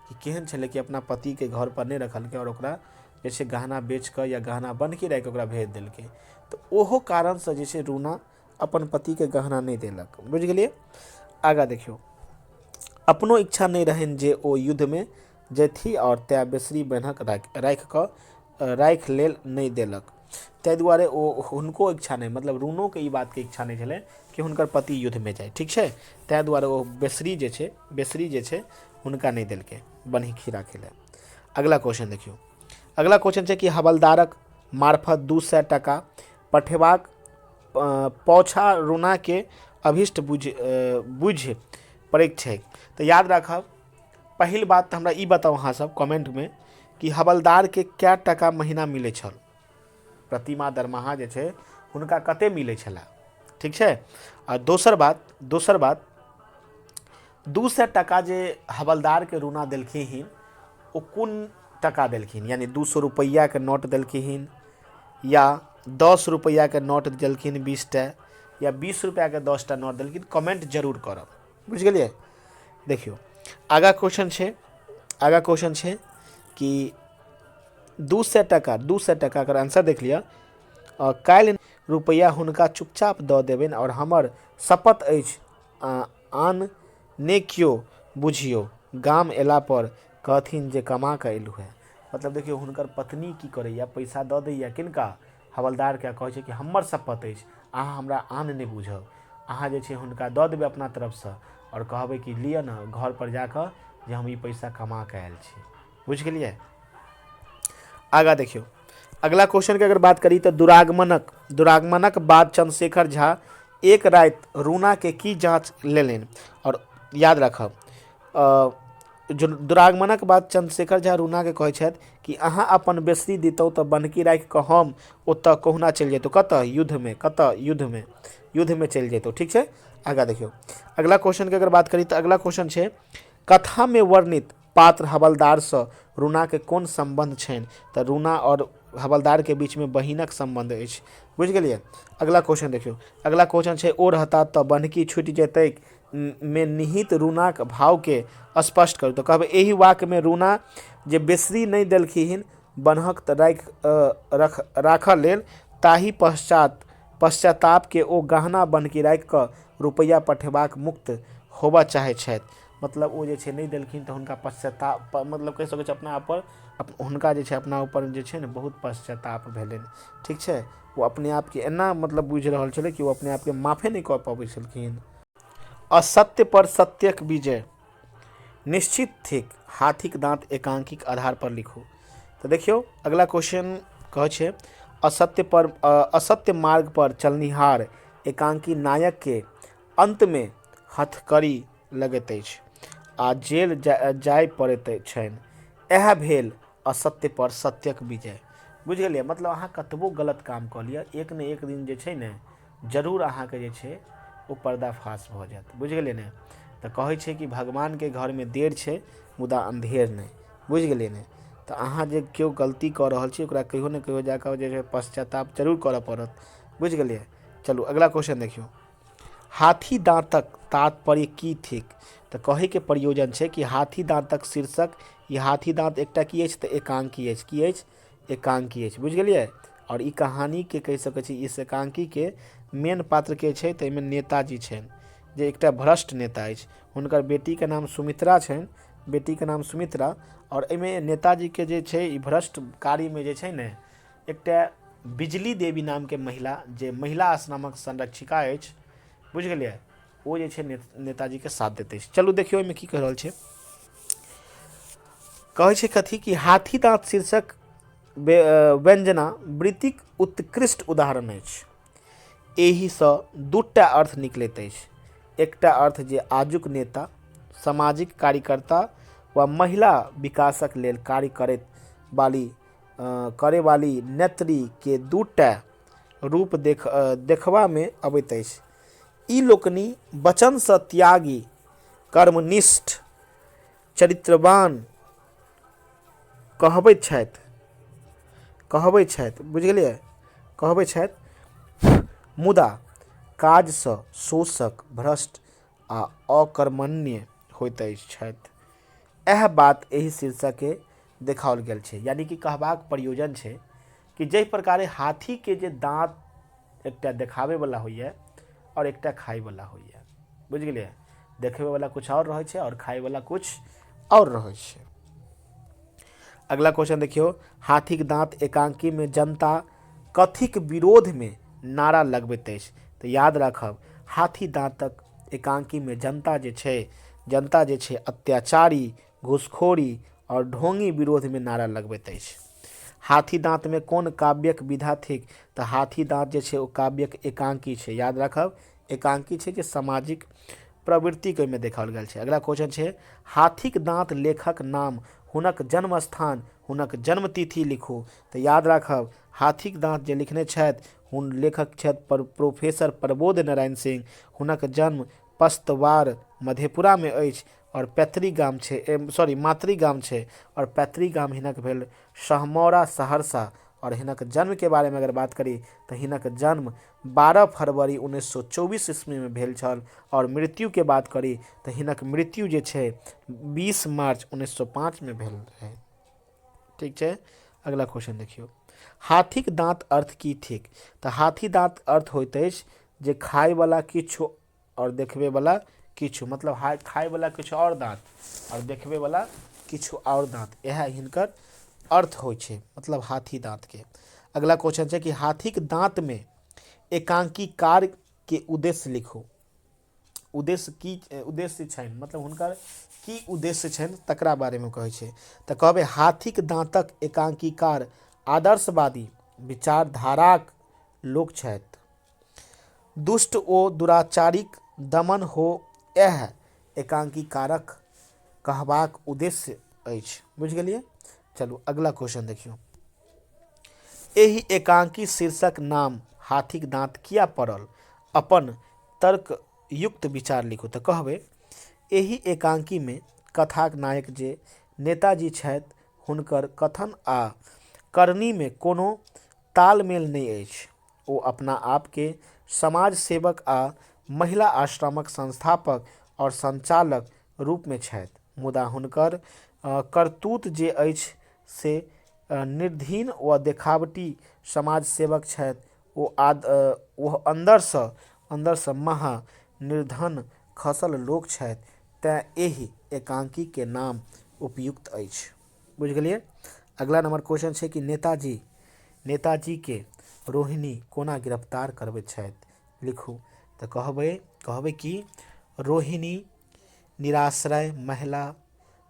कि केहन छलै कि अपना पतिके घरपर नहि रखलकै आओर ओकरा जे छै गहना बेच कऽ या गहना बन्हकी राखि कऽ ओकरा भेज देलकै। तऽ ओहो कारणसँ जे छै रूना अपन पतिके गहना नहि देलक। बुझि गेलियै? आगाँ देखियौ, अपनो इच्छा नहि रहनि जे ओ युद्धमे जैथि आओर तेँ बेसरी बन्हक राखि कऽ राखि लेल नहि देलक। ताहि दुआरे ओ हुनको इच्छा नहि, मतलब रूनोके ई बातके इच्छा नहि छलै कि हुनकर पति युद्धमे जाय। ठीक छै, ताहि दुआरे ओ बेसरी जे छै हुनका नहि देलकै बन्हकी राखै लए। अगला क्वेश्चन देखियौ। अगला क्वेश्चन छै कि हवलदारक मार्फत 200 टाका पठेबाक पौछा रूनाके अभीष्ट बुझि बुझि पड़ैत छै। तऽ याद राखब, पहिल बात तऽ हमरा ई बताउ अहाँ सब कमेंटमे कि हवलदारके कए टाका महीना मिलै छल, प्रतिमा दरमाहा जे छै हुनका कते मिलै छलै। ठीक छै, आ दोसर बात 200 टाका जे हवलदारके रूना देलखिन ओ कोन टाका देलखिन, यानि 200 रुपैआके नोट देलखिन या 10 रुपैआके नोट देलखिन 20टा या 20 रुपैआके 10टा नोट देलखिन, कमेंट जरूर करब। बुझि गेलियै? देखियौ, आगाँ क्वेश्चन छै, आगाँ क्वेश्चन छै कि 200 टाका, 200 टाका एकर आंसर देख लिअ। काल्हि रुपैआ हुनका चुपचाप दऽ देबनि आओर हमर शपथ अछि आन ने केओ बुझियौ, गाम अयलापर कहथिन जे कमा कऽ एलहुँ हेँ। मतलब देखियौ, हुनकर पत्नी की करैए, पैसा दऽ दैए किनका, हवलदारके, कहै छै कि हमर शपथ अछि अहाँ हमरा आन नहि बूझब, अहाँ जे छै हुनका दऽ देबै अपना तरफसँ आओर कहबै कि लिअ ने घरपर जा कऽ जे हम ई पैसा कमा कऽ आयल छी। बुझि गेलियै? आगाँ देखियौ, अगला क्वेश्चनके अगर बात करी तऽ दुरागमनक बाद चंद्रशेखर झा एक राति रूनाके की जाँच लेलनि? आओर याद राखब, दुरागमनक बाद चंद्रशेखर झा रूनाके कहै छथि कि अहाँ अपन बेसरी दितहुँ तऽ बन्हकी राखि कऽ हम ओतऽ कहुना चलि जैतहुँ। कतऽ? युद्धमे। कतऽ? युद्धमे, युद्धमे चलि जैतहुँ। ठीक छै, आगाँ देखियौ, अगला क्वेश्चनके अगर बात करी तऽ अगला क्वेश्चन छै कथामे वर्णित पात्र हवलदारसँ रूनाके कोन सम्बन्ध छनि? तऽ रूना आओर हवलदारके बीचमे बहिनक सम्बन्ध अछि। बुझि गेलियै? अगला क्वेश्चन देखियौ, अगला क्वेश्चन छै ओ रहता तऽ बन्हकी छूटि जेतैक मे निहित रूनाक भावके स्पष्ट करू। तऽ कहबै एहि वाक्यमे रूना जे बेसरी नहि देलखिन बन्हक तऽ राखऽ लेल, ताहि पश्चातापके ओ गहना बन्हकी राखि कऽ रुपैआ पठेबाक मुक्त होबऽ चाहै छथि। मतलब ओ जे छै नहि देलखिन तऽ हुनका पश्चाताप, मतलब कहि सकै छी अपना आपपर हुनका जे छै अपना ऊपर जे छै ने बहुत पश्चाताप भेलनि। ठीक छै, ओ अपने आपके एना मतलब बुझि रहल छलै कि ओ अपने आपके माफे नहि कऽ पबै छलखिन। असत्य पर सत्यक विजय निश्चित थिक, हाथीक दाँत एकांकीक आधार पर लिखू। तऽ देखियौ, अगला क्वेश्चन कहै छै असत्य मार्ग पर चलनिहार एकांकी नायकके अन्तमे हथकड़ी लगैत अछि आ जेल जाय पड़ैत छनि। इएह भेल असत्य पर सत्यक विजय। बुझि गेलियै? मतलब अहाँ कतबो गलत काम कऽ लिअ, एक ने एक दिन जे छै ने जरूर अहाँके जे छै ओ पर्दाफाश भऽ जायत। बुझि गेलियै ने? तऽ कहै छै कि भगवानके घरमे देर छै मुदा अन्धेर नहि। बुझि गेलियै ने? तऽ अहाँ जे केओ गलती कऽ रहल छी ओकरा कहियो ने कहियो जाकऽ जे छै पश्चाताप जरूर करऽ पड़त। बुझि गेलियै? चलू अगला क्वेश्चन देखियौ। हाथी दाँतक तात्पर्य की थिक? तऽ कहैके प्रयोजन छै कि हाथी दाँतक शीर्षक, ई हाथी दाँत एकटा की अछि? तऽ एकांकी अछि। की अछि? एकांकी अछि। बुझि गेलियै? आओर ई कहानीके कहि सकै छी इस एकाङ्कीके मेन पात्र के छै, तऽ एहिमे नेताजी छनि, जे एकटा भ्रष्ट नेता अछि। हुनकर बेटीके नाम सुमित्रा छनि, बेटीके नाम सुमित्रा। आओर एहिमे नेताजीके जे छै ई भ्रष्ट कार्यमे जे छै ने एकटा बिजली देवी नामके महिला, जे महिला आश्रमक संरक्षिका अछि, बुझि गेलियै, ओ जे छै नेताजीके साथ दैत अछि। चलू देखियौ एहिमे की कहि रहल छै। कहै छै कथी कि हाथी दाँत शीर्षक व्यञ्जना वृत्तिक उत्कृष्ट उदाहरण अछि। एहिसँ दूटा अर्थ निकलैत अछि। एकटा अर्थ जे आजुक नेता, सामाजिक कार्यकर्ता वा महिला विकासक लेल कार्य करैत वाली करैवाली नेत्रीके दूटा रूप देखबामे अबैत अछि। ई लोकनि वचनसँ त्यागी, कर्मनिष्ठ, चरित्रवान कहबैत छथि, कहबै छथि, बुझि गेलियै, कहबै छथि, मुदा काजसँ शोषक, भ्रष्ट आ अकर्मण्य होइत अछि छथि। इएह बात एहि शीर्षकके देखाओल गेल छै। यानि कि कहबाक प्रयोजन छै कि जाहि प्रकारे हाथीके जे दाँत एकटा देखाबैवला होइए आओर एकटा खाइवला होइए, बुझि गेलियै, देखबैवला किछु आओर रहै छै आओर खाइवला किछु आओर रहै छै। अगला क्वेश्चन देखियौ, हाथीक दाँत एकांकीमे जनता कथीक विरोधमे नारा लगबैत अछि? तऽ याद राखब, हाथी दाँतक एकांकीमे जनता जे छै, जनता जे छै अत्याचारी, घूसखोरी आओर ढोंगी विरोधमे नारा लगबैत अछि। हाथी दाँतमे कोन काव्यक विधा थिक? तऽ हाथी दाँत जे छै ओ काव्यक एकांकी छै। याद राखब, एकांकी छै जे सामाजिक प्रवृत्तिके ओहिमे देखाओल गेल छै। अगला क्वेश्चन छै, हाथीक दाँत लेखक नाम, हुनक जन्म स्थान, हुनक जन्मतिथि लिखू। तऽ याद राखब, हाथीक दाँत जे लिखने छथि हुन लेखक छथि प्रोफेसर प्रबोध नारायण सिंह। हुनक जन्म पस्तवार मधेपुरामे अछि आओर पैतृक गाम छै, सॉरी, मातृ गाम छै, आओर पैतृक गाम हिनक भेल सहमौरा सहरसा। आओर हिनक जन्मके बारेमे अगर बात करी तऽ हिनक जन्म 12 फरवरी 1924 ईस्वीमे भेल छल। आओर मृत्युके बात करी तऽ हिनक मृत्यु जे छै 20 मार्च 1905मे भेल रहै। ठीक छै, अगला क्वेश्चन देखियौ, हाथीक दाँत अर्थ की थिक? तऽ हाथी दाँत अर्थ होइत अछि जे खायवला किछु आओर देखबैवला किछु, मतलब खायवला किछु आओर दाँत आओर देखबैवला किछु आओर दाँत, इएह हिनकर अर्थ होइ छै, मतलब हाथी दाँतके। अगला क्वेश्चन छै कि हाथीक दाँतमे एकांकीकारके उद्देश्य लिखू। उद्देश्य की उद्देश्य छनि, मतलब हुनकर की उद्देश्य छनि तकरा बारेमे कहै छै। तऽ कहबै हाथीक दाँतक एकांकीकार आदर्शवादी विचारधाराक लोक छथि। दुष्ट ओ दुराचारीक दमन हो, इएह एकांकीकारक कहबाक उद्देश्य अछि। बुझि गेलियै। चलू अगला क्वेश्चन देखियौ, एहि एकांकी शीर्षक नाम हाथीक दाँत किया पड़ल? अपन तर्कयुक्त विचार लिखू। तऽ कहबै एहि एकांकीमे कथाक नायक जे नेताजी छथि हुनकर कथन आ करनीमे कोनो तालमेल नहि अछि। ओ अपना आपके समाज सेवक आ महिला आश्रमक संस्थापक आओर संचालक रूपमे छथि, मुदा हुनकर करतूत जे अछि से निर्धीन व देखावटी समाज सेवक छथि। ओ ओ अन्दरसँ महा निर्धन खसल लोक छथि, तेँ एहि एकांकीके नाम उपयुक्त अछि। बुझि गेलियै। अगला नंबर क्वेश्चन छै कि नेताजीके रोहिणी कोना गिरफ्तार करबैत छथि? लिखू। तऽ कहबै कि रोहिणी निराश्रय महिला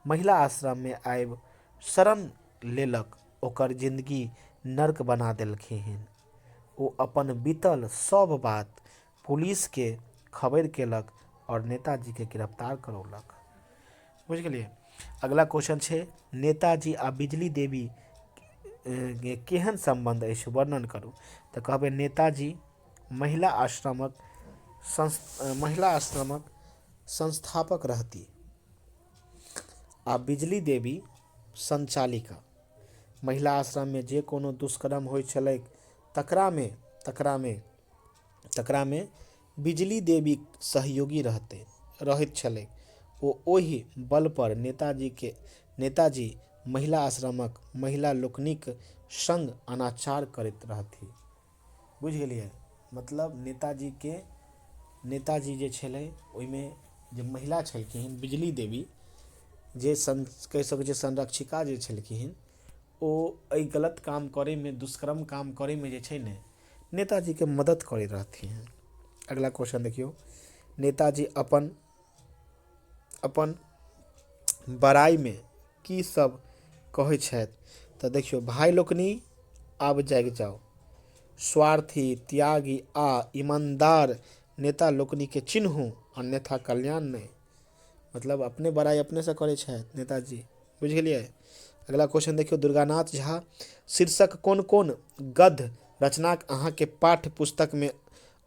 महिला आश्रममे आबि शरण लेलक, ओकर जिन्दगी नर्क बना देलखिन। ओ अपन बीतल सभ बात पुलिसके खबरि केलक आओर नेताजीके गिरफ्तार करौलक। बुझि गेलियै। अगला क्वेश्चन छै, नेताजी आ बिजली देवी केहन सम्बन्ध अछि, वर्णन करू। तऽ कहबै नेताजी महिला आश्रमक महिला आश्रमक संस्थापक रहती आ बिजली देवी संचालिका। महिला आश्रममे जे कोनो दुष्कर्म होइ छलैक तकरामे तकरामे तकरामे बिजली देवीक सहयोगी रहैत छलै। ओ ओहि बलपर नेताजी महिला आश्रमक महिला लोकनिक संग अनाचार करैत रहथि। बुझि गेलियै? मतलब नेताजीके नेताजी जे छलै ओहिमे जे महिला छलखिन बिजली देवी, जे कहि सकै छियै संरक्षिका जे छलखिन, ओ एहि गलत काम करैमे, दुष्कर्म काम करैमे जे छै ने नेताजीके मदद करैत रहथिन। अगला क्वेश्चन देखियौ, नेताजी अपन अपन बड़ाइमे की सब कहै छथि? तऽ देखियौ, भाय लोकनि आब जागि जाउ, स्वार्थी, त्यागी आ ईमानदार नेता लोकनिके चिन्हू, अन्यथा कल्याण नहि। मतलब अपने बड़ाइ अपनेसँ करै छथि नेताजी। बुझि गेलियै? अगला क्वेश्चन देखियौ, दुर्गानाथ झा शीर्षक कोन कोन गद्य रचनाक अहाँके पाठ्य पुस्तकमे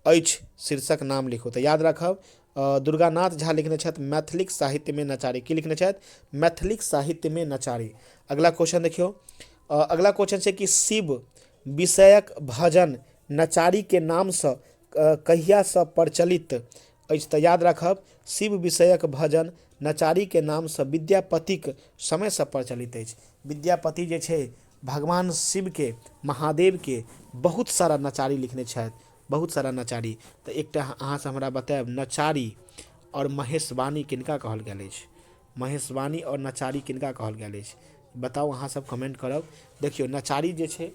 अछि, शीर्षक नाम लिखू। तऽ याद राखब, दुर्गानाथ झा लिखने छथि मैथिलीक साहित्यमे नचारी। की लिखने छथि? मैथिलीक साहित्यमे नचारी। अगला क्वेश्चन देखियौ, अगला क्वेश्चन छै कि शिव विषयक भजन नचारीके नामसँ कहियासँ प्रचलित अछि? तऽ याद राखब, शिव विषयक भजन नचारीके नामसँ विद्यापतिक समयसँ प्रचलित अछि। विद्यापति जे छै भगवान शिवके, महादेवके बहुत सारा नचारी लिखने छथि, बहुत सारा नचारी। तऽ एकटा अहाँसँ हमरा बतायब, नचारी आओर महेशवाणी किनका कहल गेल अछि? महेशवाणी आओर नचारी किनका कहल गेल अछि? बताउ, अहाँ सब कमेंट करब। देखियौ, नचारी जे छै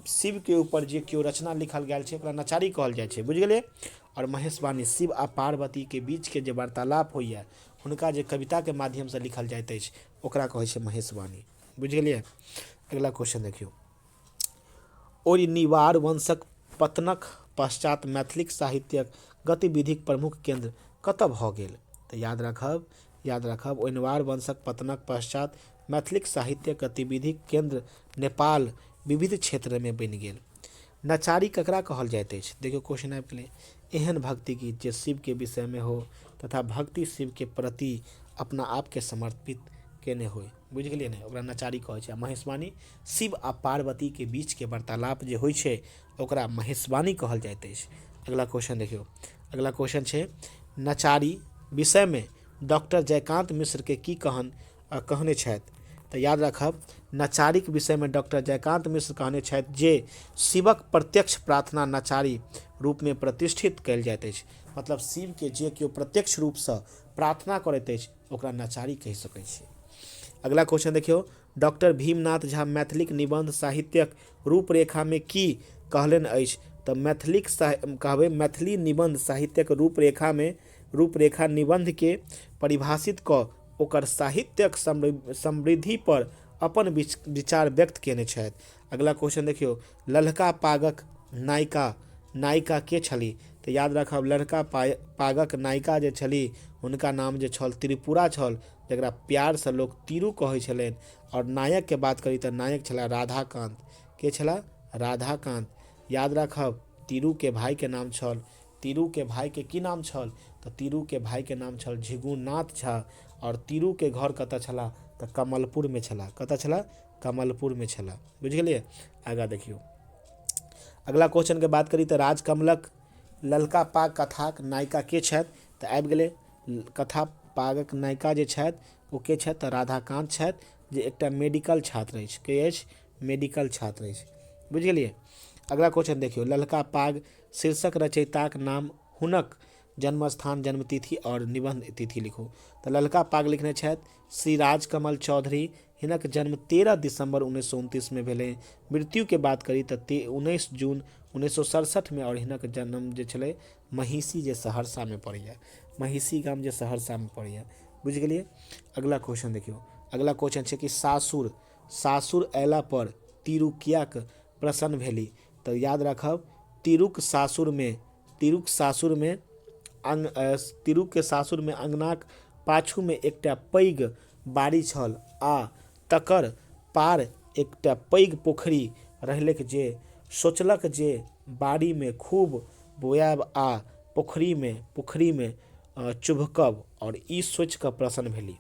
शिवके ऊपर जे केओ रचना लिखल गेल छै ओकरा नचारी कहल जाइ छै। बुझि गेलियै? आओर महेशवाणी शिव आ पार्वतीके बीचके जे वार्तालाप होइए, हुनका जे कविताके माध्यमसँ लिखल जाइत अछि, ओकरा कहै छै महेशवाणी। बुझि गेलियै? अगिला क्वेश्चन देखियौ, ओइनिवार वंशक पतनक पश्चात मैथिलीक साहित्यक गतिविधिक प्रमुख केन्द्र कतऽ भऽ गेल? तऽ याद राखब, याद राखब, ओइनवार वंशक पतनक पश्चात मैथिलीक साहित्यक गतिविधिक केन्द्र नेपाल विविध क्षेत्रमे बनि गेल। नचारी ककरा कहल जाइत अछि? देखियौ, क्वेश्चन आबि गेलै। एहन भक्ति गीत जे शिवके विषयमे हो तथा भक्ति शिवके प्रति अपना आपके समर्पित केने होइ, बुझि गेलियै ने, ओकरा नचारी कहै छै। आ महेशवाणी शिव आ पार्वतीके बीचके वार्तालाप जे होइ छै ओकरा महेशवाणी कहल जाइत अछि। अगला क्वेश्चन देखियौ, अगला क्वेश्चन छै नचारी विषयमे डॉक्टर जयकान्त मिश्रके की कहने छथि? तऽ याद राखब, नचारीक विषयमे डॉक्टर जयकान्त मिश्र कहने छथि जे शिवक प्रत्यक्ष प्रार्थना नचारी रूपमे प्रतिष्ठित कयल जाइत अछि। मतलब शिवके जे केओ प्रत्यक्ष रूपसँ प्रार्थना करैत अछि ओकरा नचारी कहि सकै छी। अगला क्वेश्चन देखियौ, डॉक्टर भीमनाथ झा मैथिलीक निबंध साहित्यक रूपरेखामे की कहलनि अछि? तऽ मैथिलीक कहबै मैथिली निबंध साहित्यक रूपरेखामे रूपरेखा निबंधके परिभाषित कऽ ओकर साहित्यक समृद्धि पर अपन विचार व्यक्त केने छथि। अगला क्वेश्चन देखियौ, ललका पागक नायिका नायिका के छली? तऽ याद राखब, ललका पागक नायिका जे छली हुनका नाम जे छल त्रिपुरा छल, जकरा प्यारसँ लोक तीरू कहै छलनि। आओर नायकके बात करी तऽ नायक छलाह राधाकान्त। के छलाह? राधाकान्त। याद राखब, तीरूके भाईके नाम छल, तीरूके भाईके की नाम छल? तऽ तीरूके भाईके नाम छल झिगुनाथ झा। आओर तीरूके घर कतऽ छलाह? तऽ कमलपुरमे छलाह। कतऽ छलाह? कमलपुरमे छलाह। बुझि गेलियै? आगाँ देखियौ, अगला क्वेश्चनके बात करी तऽ राजकमलक ललका पाग कथाक नायिका के छथि? तऽ आबि गेलै, कथा पागक नायिका जे छथि ओ के छथि? तऽ राधाकान्त छथि, जे एकटा मेडिकल छात्र अछि। के अछि? मेडिकल छात्र अछि। बुझि गेलियै? अगला क्वेश्चन देखियौ, ललका पाग शीर्षक रचयिताक नाम, हुनक जन्मस्थान, जन्मतिथि आओर निबंध तिथि लिखू। तऽ ललका पाग लिखने छथि श्री राजकमल चौधरी। हिनक जन्म 13 दिसंबर 1929मे भेलै। मृत्युके बात करी तऽ 19 जून 1967मे, आओर हिनक जन्म जे छलै महिषी जे सहरसामे पड़ैए, महिषी गाम जे सहरसामे पड़ैए। बुझि गेलियै? अगला क्वेश्चन देखियौ, अगला क्वेश्चन छै कि सासुर सासुर अयला पर तीरू किएक प्रसन्न भेली? तऽ याद राखब, तीरूक सासुरमे तीरूक सासुरमे अङ्ग तीरूके सासुरमे अङ्गनाक पाछूमे एकटा पैघ बाड़ी छल आ तकर पार एकटा पैघ पोखरि रहलैक, जे सोचलक जे बाड़ीमे खूब बोआयब आ पोखरिमे पोखरिमे चुभकब, आओर ई सोचिकऽ प्रसन्न भेली।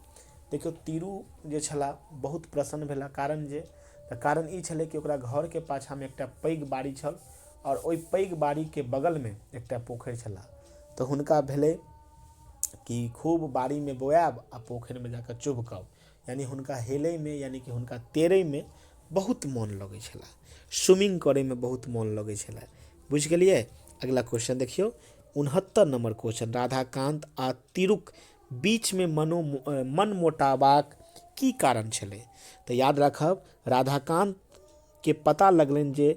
देखियौ, तीरू जे छलाह बहुत प्रसन्न भेला, कारण जे तऽ कारण ई छलै कि ओकरा घरके पाछाँमे एकटा पैघ बाड़ी छल आओर ओहि पैघ बाड़ीके बगलमे एकटा पोखरि छलाह। तऽ हुनका भेलै कि खूब बाड़ीमे बोआयब आ पोखरिमे जाकऽ चुभकब, यानि हुनका हेलैमे, यानि कि हुनका तैरैमे बहुत मोन लगै छलए, स्विमिंग करैमे बहुत मोन लगै छलए। बुझि गेलियै? अगिला क्वेश्चन देखियौ, 69 नम्बर क्वेश्चन, राधाकान्त आ तिरुक बीचमे मनमोटाबाक की कारण छलै? तऽ याद राखब, राधाकान्तके पता लगलनि जे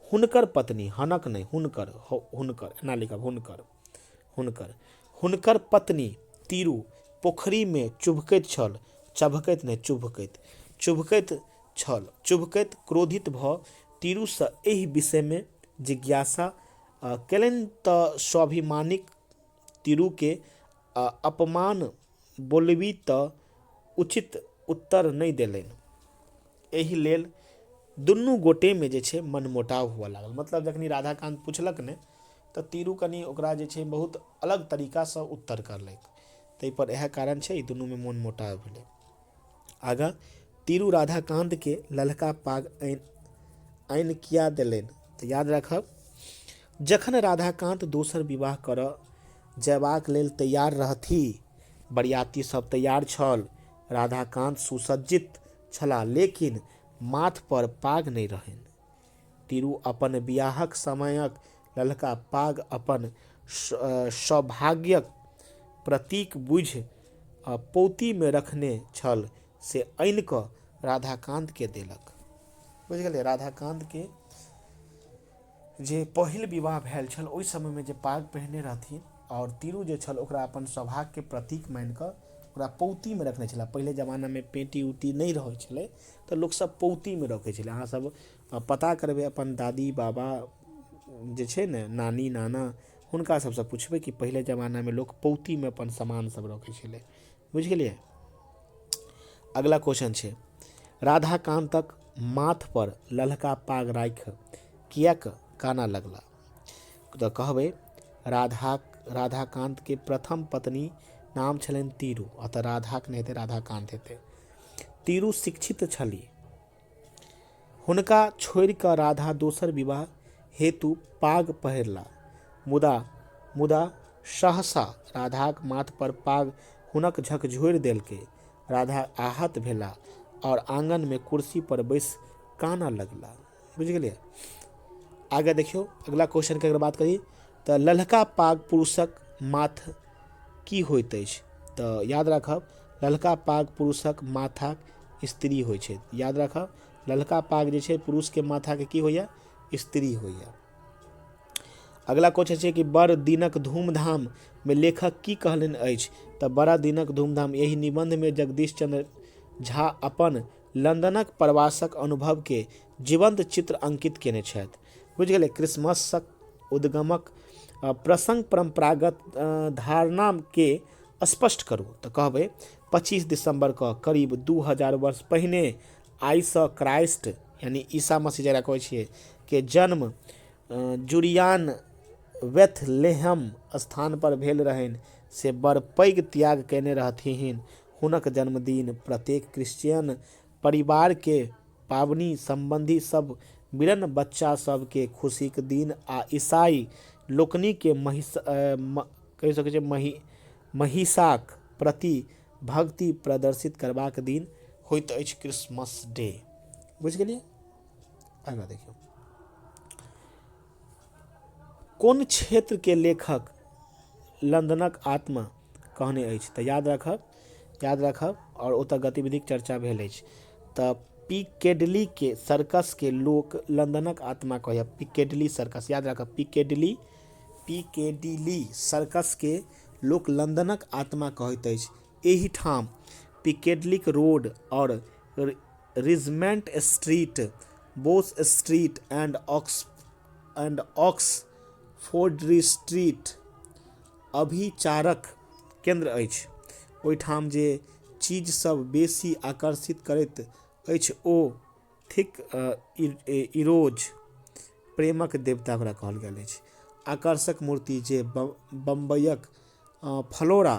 हुनकर पत्नी, हनक नहि, हुनकर, हुनकर एना लिखब, हुनकर हुनकर हुनकर पत्नी तिरु पोखरिमे चुभकैत छल, चभकैत नहि, चुभकैत चुभकैत छल, चुभकैत क्रोधित भऽ तिरुसँ एहि विषयमे जिज्ञासा केलनि तऽ स्वाभिमानिक तिरुके अपमान बोलबी तऽ उचित उत्तर नहि देलनि। एहि लेल दुनू गोटेमे जे छै मनमुटाव हुअ लागल। मतलब जखन राधाकान्त पुछलक ने तऽ तिरु कनि ओकरा जे छै बहुत अलग तरीकासँ उत्तर करलक, ताहिपर इएह कारण छै ई दुनूमे मनमुटाव भेलै। आगाँ तिरु राधाकान्तके ललका पाग आनि आनि किया देलनि? तऽ याद राखब, जखन राधाकान्त दोसर विवाह करऽ जयबाक लेल तैयार रहथि, बरियाती सब तैयार छल, राधाकान्त सुसज्जित छलाह, लेकिन माथ पर पाग नहि रहनि। तिरु अपन बियाहक समयक ललका पाग अपन सौभाग्यक प्रतीक बुझि पौतीमे रखने छल, से आनि कऽ राधाकान्तकेँ देलक। बुझि गेलियै? राधाकान्तके जे पहिल विवाह भेल छल ओहि समयमे जे पाग पहिरने रहथिन आओर तिरु जे छल ओकरा अपन सौभाग्यके प्रतीक मानि कऽ ओकरा पौतीमे रखने छलाह। पहिले जमानामे पेटी उटी नहि रहै छलै तऽ लोकसभ पौतीमे रखै छलै। अहाँसभ पता करबै अपन दादी बाबा जे छै ने, नानी नाना, हुनका सभसँ पुछबै कि पहिले जमानामे लोक पौतीमे अपन सामान सभ रखै छलै। बुझि गेलियै? अगला क्वेश्चन छै, राधाकान्तक माथ पर ललका पाग राखि किएक कानऽ लगला? तऽ कहबै, राधाकान्तके प्रथम पत्नी नाम छलनि तीरू। अतः राधाक नहि हेतै, राधाकान्त हेतै। तीरू शिक्षित छली। हुनका छोड़ि कऽ राधा दोसर विवाह हेतु पाग पहिरला। मुदा मुदा सहसा राधाक माथ पर पाग हुनक झकझोरि देलकै। राधा आहत भेला आओर आङनमे कुर्सी पर बैसि कानऽ लगला। बुझि गेलियै? आगे देखियौ, अगला क्वेश्चनके अगर बात करी तऽ ललका पाग पुरुषक माथ की होइत अछि? तऽ याद राखब, ललका पाग पुरुषक माथाक स्त्री होइ छै। याद राखब, ललका पाग जे छै पुरुषके माथाके की होइए? स्त्री होइए। अगला क्वेश्चन छै कि बड़ दिनक धूमधाम मे लेखक की कहलनि अछि? तऽ बड़ा दिनक धूमधाम एहि निबंधमे जगदीश चंद्र झा अपन लंदनक प्रवासक अनुभवके जीवंत चित्र अंकित केने छथि। बुझि गेलै? क्रिसमसक उद्गमक प्रसंग परम्परागत धारणाके स्पष्ट करू। तऽ कहबै, 25 दिसम्बरके करीब 2000 वर्ष पहिने आइसँ क्राइस्ट यानी ईसा मसीह जकरा कहै छियै के जन्म जुरियान वेथलेहम स्थान पर भेल रहनि, से बड़ पैघ त्याग कयने रहथिन। हुनक जन्मदिन प्रत्येक क्रिश्चियन परिवारके पाबनि सम्बन्धी सभ मिलन, बच्चा सभके खुशीक दिन आ ईसाई लोकनिके कहि सकै छियै महिषाक प्रति भक्ति प्रदर्शित करबाक दिन होइत अछि क्रिसमस डे। बुझि गेलियै? आगाँ देखियौ, कोन क्षेत्रके लेखक लंदनक आत्मा कहने अछि? तऽ याद राखब, याद राखब, आओर ओतऽ गतिविधिक चर्चा भेल अछि। तऽ पिकेडली के सर्कस के लोक लंदनक आत्मा कहैए। पिकेडली सर्कस, याद राखब, पिकेडली पिकेडिली सर्कस के लोक लंदनक आत्मा कहैत अछि। एहिठाम पिकेडलीक रोड आओर Regent Street, Bow Street and Oxford Street अभिचारक केन्द्र अछि। ओहिठाम जे चीजसभ बेसी आकर्षित करैत अछि ओ थिक इरोज, प्रेमक देवता ओकरा कहल गेल अछि। आकर्षक मूर्ति जे बम्बइक फ्लोरा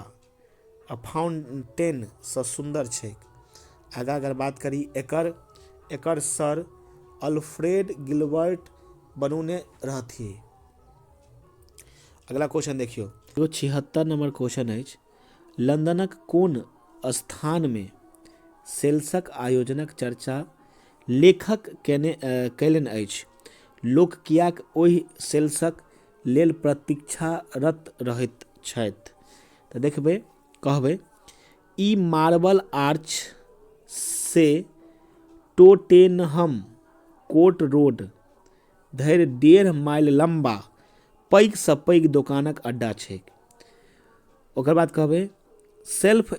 फाउंटेनसँ सुन्दर छैक। आगाँ अगर बात करी, एकर एकर सर अल्फ्रेड गिलबर्ट बनौने रहथि। अगला क्वेश्चन देखियौ, 76 नंबर क्वेश्चन अछि, लंदनक कोन स्थानमे सेल्सक आयोजनक चर्चा लेखक कयने कयलनि अछि? लोक किएक ओहि सेल्सक लेल प्रतीक्षारत रहैत छथि? तऽ देखबै, कहबै ई मार्बल आर्च से टोटेनहम कोर्ट रोड धरि 1.5 माइल लम्बा पैघसँ पैघ दोकानक अड्डा छैक। ओकर बाद कहबै सेल्फ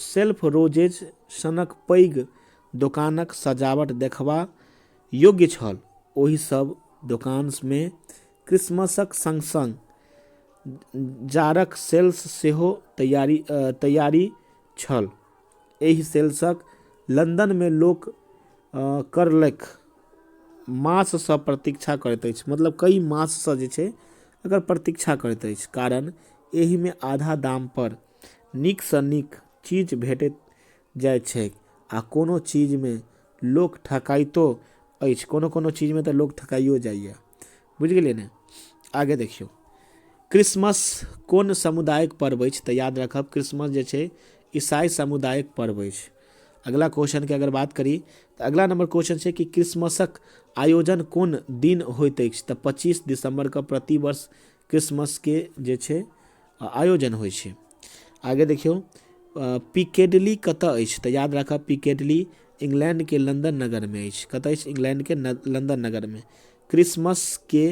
सेल्फ रोजेज सनक पैघ दोकानक सजावट देखबा योग्य छल। ओहि सभ दोकानमे क्रिसमसक सङ्ग-सङ्ग जाड़क सेल्स सेहो तैयारी तैयारी छल। एहि सेल्सक लन्दनमे लोक करलक माससँ प्रतीक्षा करैत अछि, मतलब कई माससँ जे छै एकर प्रतीक्षा करैत अछि, कारण एहिमे आधा दामपर नीकसँ नीक चीज भेटैत जाइत छैक आ कोनो चीजमे लोक ठकाइतो अछि, कोनो कोनो चीजमे तऽ लोक ठकाइयो जाइए। बुझि गेलियै ने? आगे देखियौ, क्रिसमस कोन समुदायक पर्व अछि? तऽ याद राखब, क्रिसमस जे छै ईसाई समुदायक पर्व अछि। अगला क्वेश्चनके अगर बात करी तऽ अगला नंबर क्वेश्चन छै कि क्रिसमसक आयोजन कोन दिन होइत अछि? तऽ 25 दिसंबरके प्रतिवर्ष क्रिसमसके जे छै आयोजन होइ छै। आगे देखियौ, पिकेडली कतऽ अछि? तऽ याद राखब, पिकेडली इंग्लैंडके लंदन नगरमे अछि। कतऽ अछि? इंग्लैंडके लंदन नगरमे। क्रिसमसके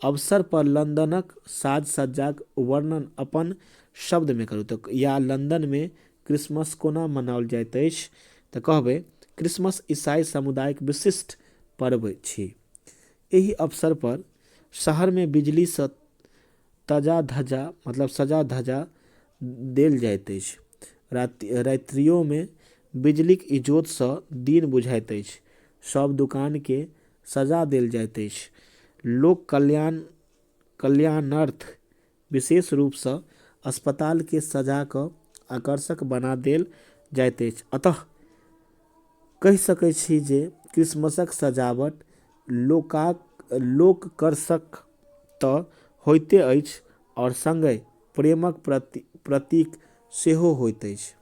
अवसर पर लंदनक साज सज्जाक वर्णन अपन शब्दमे करू। तऽ या लंदनमे क्रिसमस कोना मनाओल जाइत अछि? तऽ कहबै क्रिसमस ईसाई समुदायक विशिष्ट पर्व छी। एहि अवसर पर शहरमे बिजलीसँ तजा धजा, मतलब सजा धजा देल जाइत अछि। राति रात्रियोमे बिजलीक इजोतसँ दिन बुझाइत अछि। सभ दोकानके सजा देल जाइत अछि। लोक कल्याण कल्याणार्थ विशेष रूपसँ अस्पतालके सजा कऽ आकर्षक बना देल जाइत अछि। अतः कहि सकै छी जे क्रिसमसक सजावट लोकाक लोककर्षक तऽ होइते अछि आओर सङ्गे प्रेमक प्रति प्रतीक सेहो होइत अछि।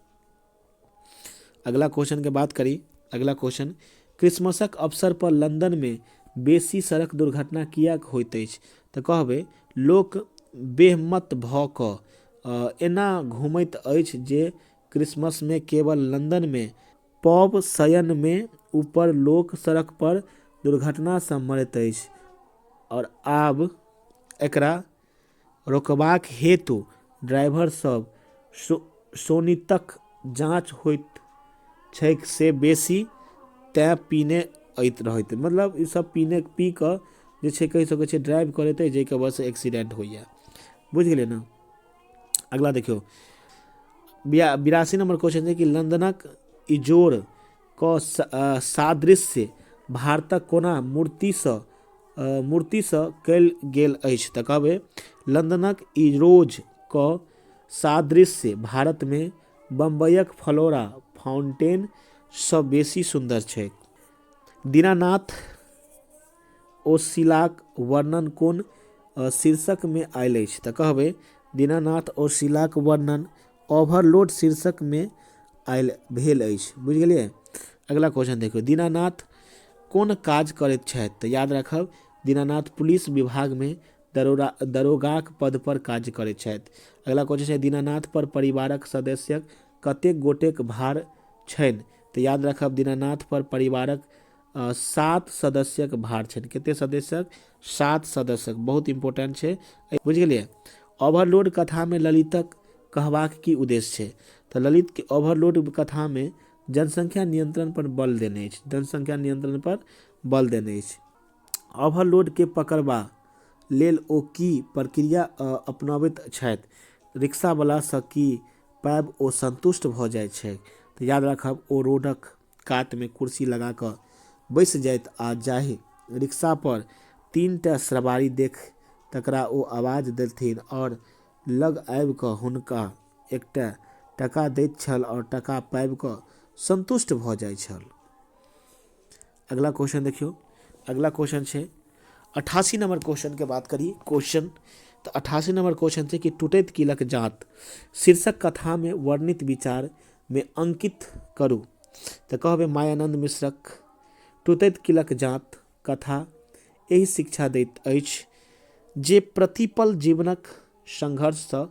अगला क्वेश्चनके बात करी। अगला क्वेश्चन, क्रिसमसक अवसर पर लंदनमे बेसी सड़क दुर्घटना किएक होइत अछि? तऽ कहबै लोक बेहमत भऽ कऽ एना घूमैत अछि जे क्रिसमसमे केवल लंदनमे पब शयनमे ऊपर लोक सड़क पर दुर्घटनासँ मरैत अछि आओर आब एकरा रोकबाक हेतु ड्राइवरसभ शोणितक जाँच होइत छैक से बेसी तेँ पीने रहैत, मतलब ईसभ पीने पी कऽ जे छै कहि सकै छियै ड्राइव करैत अछि, जाहिके वजहसँ एक्सीडेंट होइए। बुझि गेलियै ने? अगला देखियौ, 82 नंबर क्वेश्चन छै कि लंदनक इजोर क सादृश्य भारतक कोना मूर्तिसँ मूर्तिसँ कयल गेल अछि? तऽ कहबै लंदनक इरोज क सादृश्य भारतमे बम्बइक फ्लोरा फाउंटेनसँ बेसी सुन्दर छैक। दीनानाथ ओ शिलाक वर्णन कोन शीर्षकमे आयल अछि? तऽ कहबै दीनानाथ ओ शिलाक वर्णन ओवरलोड शीर्षकमे आयल भेल अछि। बुझि गेलियै? अगला क्वेश्चन देखियौ, दीनानाथ कोन काज करैत छथि? तऽ याद राखब, दीनानाथ पुलिस विभागमे दरोरा दरोगाक पद पर काज करैत छथि। अगला क्वेश्चन छै, दीनानाथ पर परिवारक सदस्यक कतेक गोटेक भार छनि? तऽ याद राखब, दीनानाथ पर परिवारक 7 सदस्यक भार छनि। कते सदस्यक? 7 सदस्यक। बहुत इम्पोर्टेंट छै। बुझि गेलियै? ओवरलोड कथामे ललितक कहबाक की उद्देश्य छै? तऽ ललित के ओवरलोड कथामे जनसंख्या नियंत्रण पर बल देने अछि। जनसंख्या नियंत्रण पर बल देने अछि। ओवरलोडके पकड़बा लेल ओ की प्रक्रिया अपनबैत छथि? रिक्शावलासँ की पाबि ओ सन्तुष्ट भऽ जाइत छैक? तऽ याद राखब, ओ रोडक कातमे कुर्सी लगा कऽ बैसि जाइत आ जाहि रिक्शापर 3टा सवारी देख तकरा ओ आवाज देथिन आओर लग आबि कऽ हुनका एकटा टका दैत छल आओर टका पाबि कऽ सन्तुष्ट भऽ जाइत छल। अगला क्वेश्चन देखियौ, अगला क्वेश्चन छै 88 नंबर क्वेश्चनके बात करी क्वेश्चन। तऽ 88 नंबर क्वेश्चन छै कि टूटैत कीलक जात शीर्षक कथामे वर्णित विचारमे अंकित करू। तऽ कहबै मायानंद मिश्रक टूटैत कीलक जाँत कथा एहि शिक्षा दैत अछि जे प्रतिपल जीवनक संघर्षसँ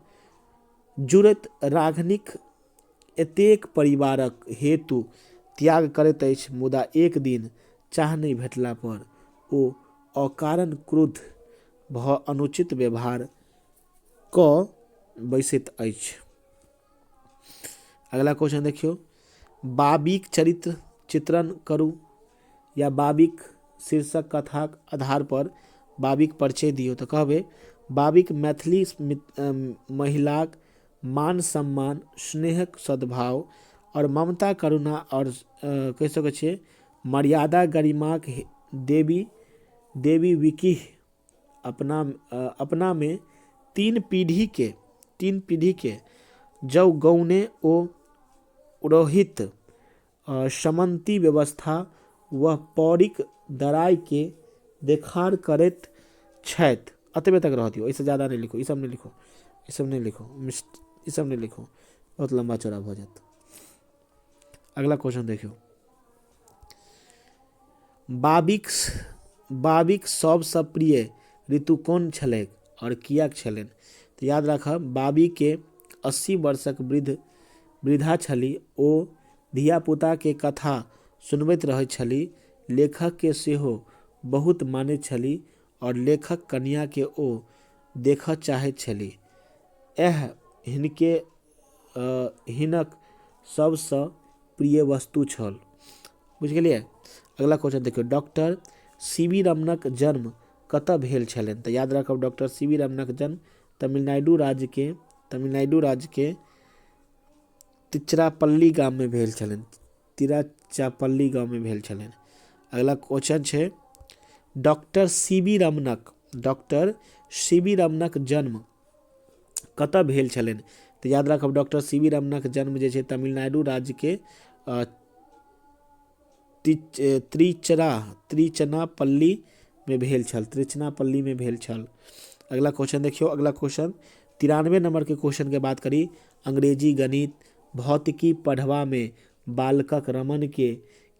जुड़ैत राघनिक एतेक परिवारक हेतु त्याग करैत अछि, मुदा एक दिन चाह नहि भेटला पर ओ अकारण क्रुद्ध भऽ अनुचित व्यवहार कऽ बैसैत अछि। अगला क्वेश्चन देखियौ, बाबीक चरित्र चित्रण करू या बाबीक शीर्षक कथाक आधार पर बाबीक परिचय दियौ। तऽ कहबै बाबीक मैथिली महिलाक मान सम्मान, स्नेहक सद्भाव आओर ममता, करुणा आओर कहि सकै छियै मर्यादा गरिमाक देवी देवी विकीह अपना अपनामे तीन पीढ़ीके जौ गौने ओ पुरोहित समन्ती व्यवस्था व पौड़ीक दराइके देखार करैत छथि। एतबे तक रहऽ दियौ, एहिसँ ज्यादा नहि लिखू। ईसभ नहि लिखू, ईसभ नहि लिखू, ईसभ नहि लिखू, बहुत लम्बा चौड़ा भऽ जायत। अगला क्वेश्चन देखियौ, बाबीक बाबीक सभसँ प्रिय ऋतु कोन छलैक आओर किएक छलनि? तऽ याद राखब, बाबीके 80 वर्षक वृद्धा छली। ओ धियापुताके कथा सुनबैत रहैत छली। लेखकके सेहो बहुत मानैत छली आओर लेखक कनियाँके ओ देखऽ चाहैत छली। इएह हिनके हिनक सभसँ प्रिय वस्तु छल। बुझि गेलियै? अगला क्वेश्चन देखियौ, डॉक्टर सी वी रमनक जन्म कतय भेल छलनि? तऽ याद राखब, डॉक्टर सी वी रमनक जन्म तमिलनाडु राज्यके तिचरापल्ली गाममे भेल छलनि। तिराचापल्ली गाममे भेल छलनि। अगला क्वेश्चन छै, डॉक्टर सी वी रमनक जन्म कतय भेल छलनि? तऽ याद राखब, डॉक्टर सी वी रमनक जन्म जे छै तमिलनाडु राज्यके त्रिचनापल्लीमे भेल छल। त्रिचनापल्लीमे भेल छल। अगला क्वेश्चन देखियौ। अगला क्वेश्चन 93 नंबरके क्वेश्चनके बात करी, अंग्रेजी, गणित, भौतिकी पढ़बामे बालकक रमणके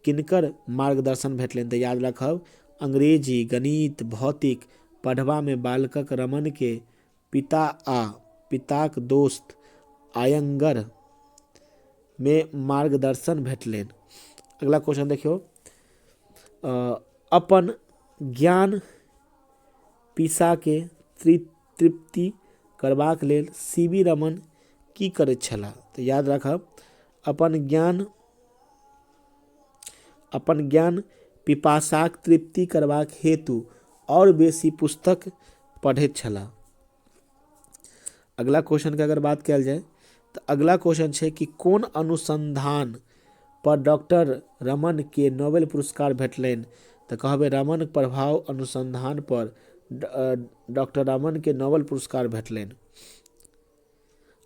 किनकर मार्गदर्शन भेटलनि? तऽ याद राखब, अंग्रेजी, गणित, भौतिक पढ़बामे बालकक रमणके पिता आ पिताक दोस्त आयंगर मे मार्गदर्शन भेटलनि। अगला क्वेश्चन देखियौ, अपन ज्ञान पिसाके तृप्ति करबाक लेल सी वी रमन की करैत छलाह? तऽ याद राखब, अपन ज्ञान पिपासाक तृप्ति करबाक हेतु आओर बेसी पुस्तक पढ़ैत छलाह। अगला क्वेश्चनके अगर बात कयल जाय तऽ अगला क्वेश्चन छै कि कोन अनुसन्धान पर डॉक्टर रमनके नोबेल पुरस्कार भेटलनि? तऽ कहबै, रमन प्रभाव अनुसन्धान पर डॉक्टर रमनके नोबेल पुरस्कार भेटलनि।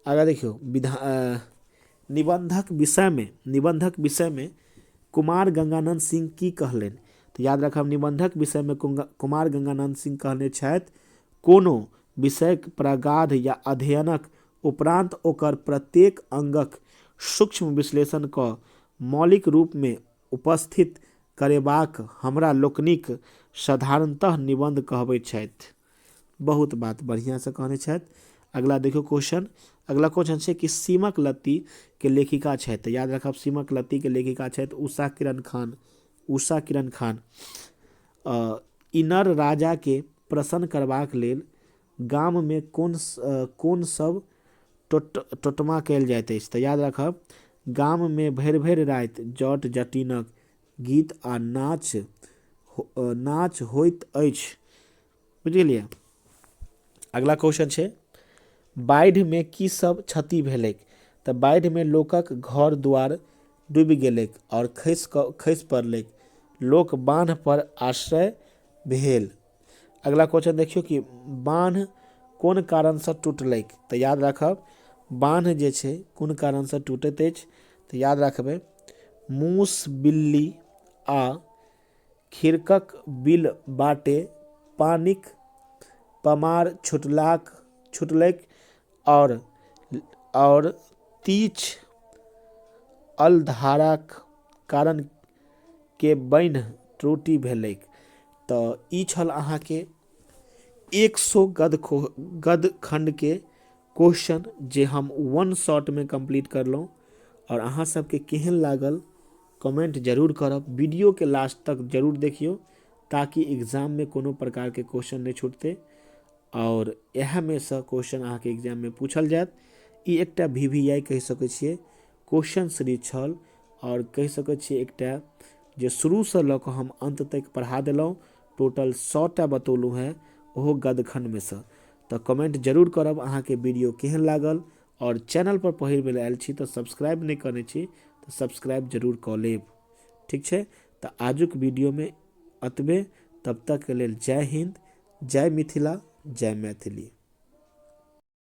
आगाँ देखियौ, विधा निबन्धक विषयमे कुमार गंगानंद सिंह की कहलनि? तऽ याद राखब, निबन्धक विषयमे कुमार गंगानंद सिंह कहने छथि, कोनो विषयक प्रगाढ़ या अध्ययनक उपरान्त ओकर प्रत्येक अंगक सूक्ष्म विश्लेषण कऽ मौलिक रूपमे उपस्थित करेबाक हमरा लोकनिक साधारणतः निबन्ध कहबैत छथि। बहुत बात बढ़िआँसँ कहने छथि। अगला देखियौ क्वेश्चन। अगला क्वेश्चन छै कि सीमक लत्तीके लेखिका छथि? तऽ याद राखब, सीमक लत्तीके लेखिका छथि उषा किरण खान। उषा किरण खान। इनर राजाके प्रसन्न करबाक लेल गाममे कोन कोन सब टोटमा कयल जाइत अछि? तऽ याद राखब, गाममे भरि भरि राति जट जटिनक गीत आ नाच होइत अछि। बुझि गेलियै? अगला क्वेश्चन छै, बाढ़िमे की सब क्षति भेलैक? तऽ बाढ़िमे लोकक घर द्वार डूबि गेलैक आओर खसि पड़लैक। लोक बान्ह पर आश्रय भेल। अगला क्वेश्चन देखियौ कि बान्ह कोन कारणसँ टूटलैक? तऽ याद राखब, बान्ह जे छै कोन कारणसँ टूटैत अछि? तऽ याद राखबै, मूस, बिल्ली आ खिड़कक बिल बाटे पानिक पमार छुटलैक आओर तीक्ष्ण अलधाराक कारण के बान्हि त्रुटि भेलैक। तऽ ई छल अहाँके 100 गद्य खण्डके क्वेश्चन जे हम वन शॉटमे कम्प्लीट करलहुँ। आओर अहाँ सबके केहन लागल कमेंट जरूर करब। वीडियोके लास्ट तक जरूर देखियौ ताकि एग्जाममे कोनो प्रकारके क्वेश्चन नहि छूटतै। आओर इएहमे सँ क्वेश्चन अहाँके एग्जाममे पूछल जायत। ई एकटा भी वी आई कहि सकै छियै क्वेश्चन सीरीज छल आओर कहि सकै छियै एकटा जे शुरूसँ लऽ कऽ हम अन्त तक पढ़ा देलहुँ। टोटल 100टा बतौलहुँ हेँ, ओहो गदखण्डमे सँ। तऽ कमेंट जरूर करब अहाँके वीडियो केहन लागल। आओर चैनल पर पहिल बेर आयल छी तऽ सब्सक्राइब नहि करने छी तऽ सब्सक्राइब जरूर कऽ लेब। ठीक छै, तऽ आजुक वीडियोमे एतबे। तब तकके लेल जय हिन्द, जय मिथिला, जय मैथिली।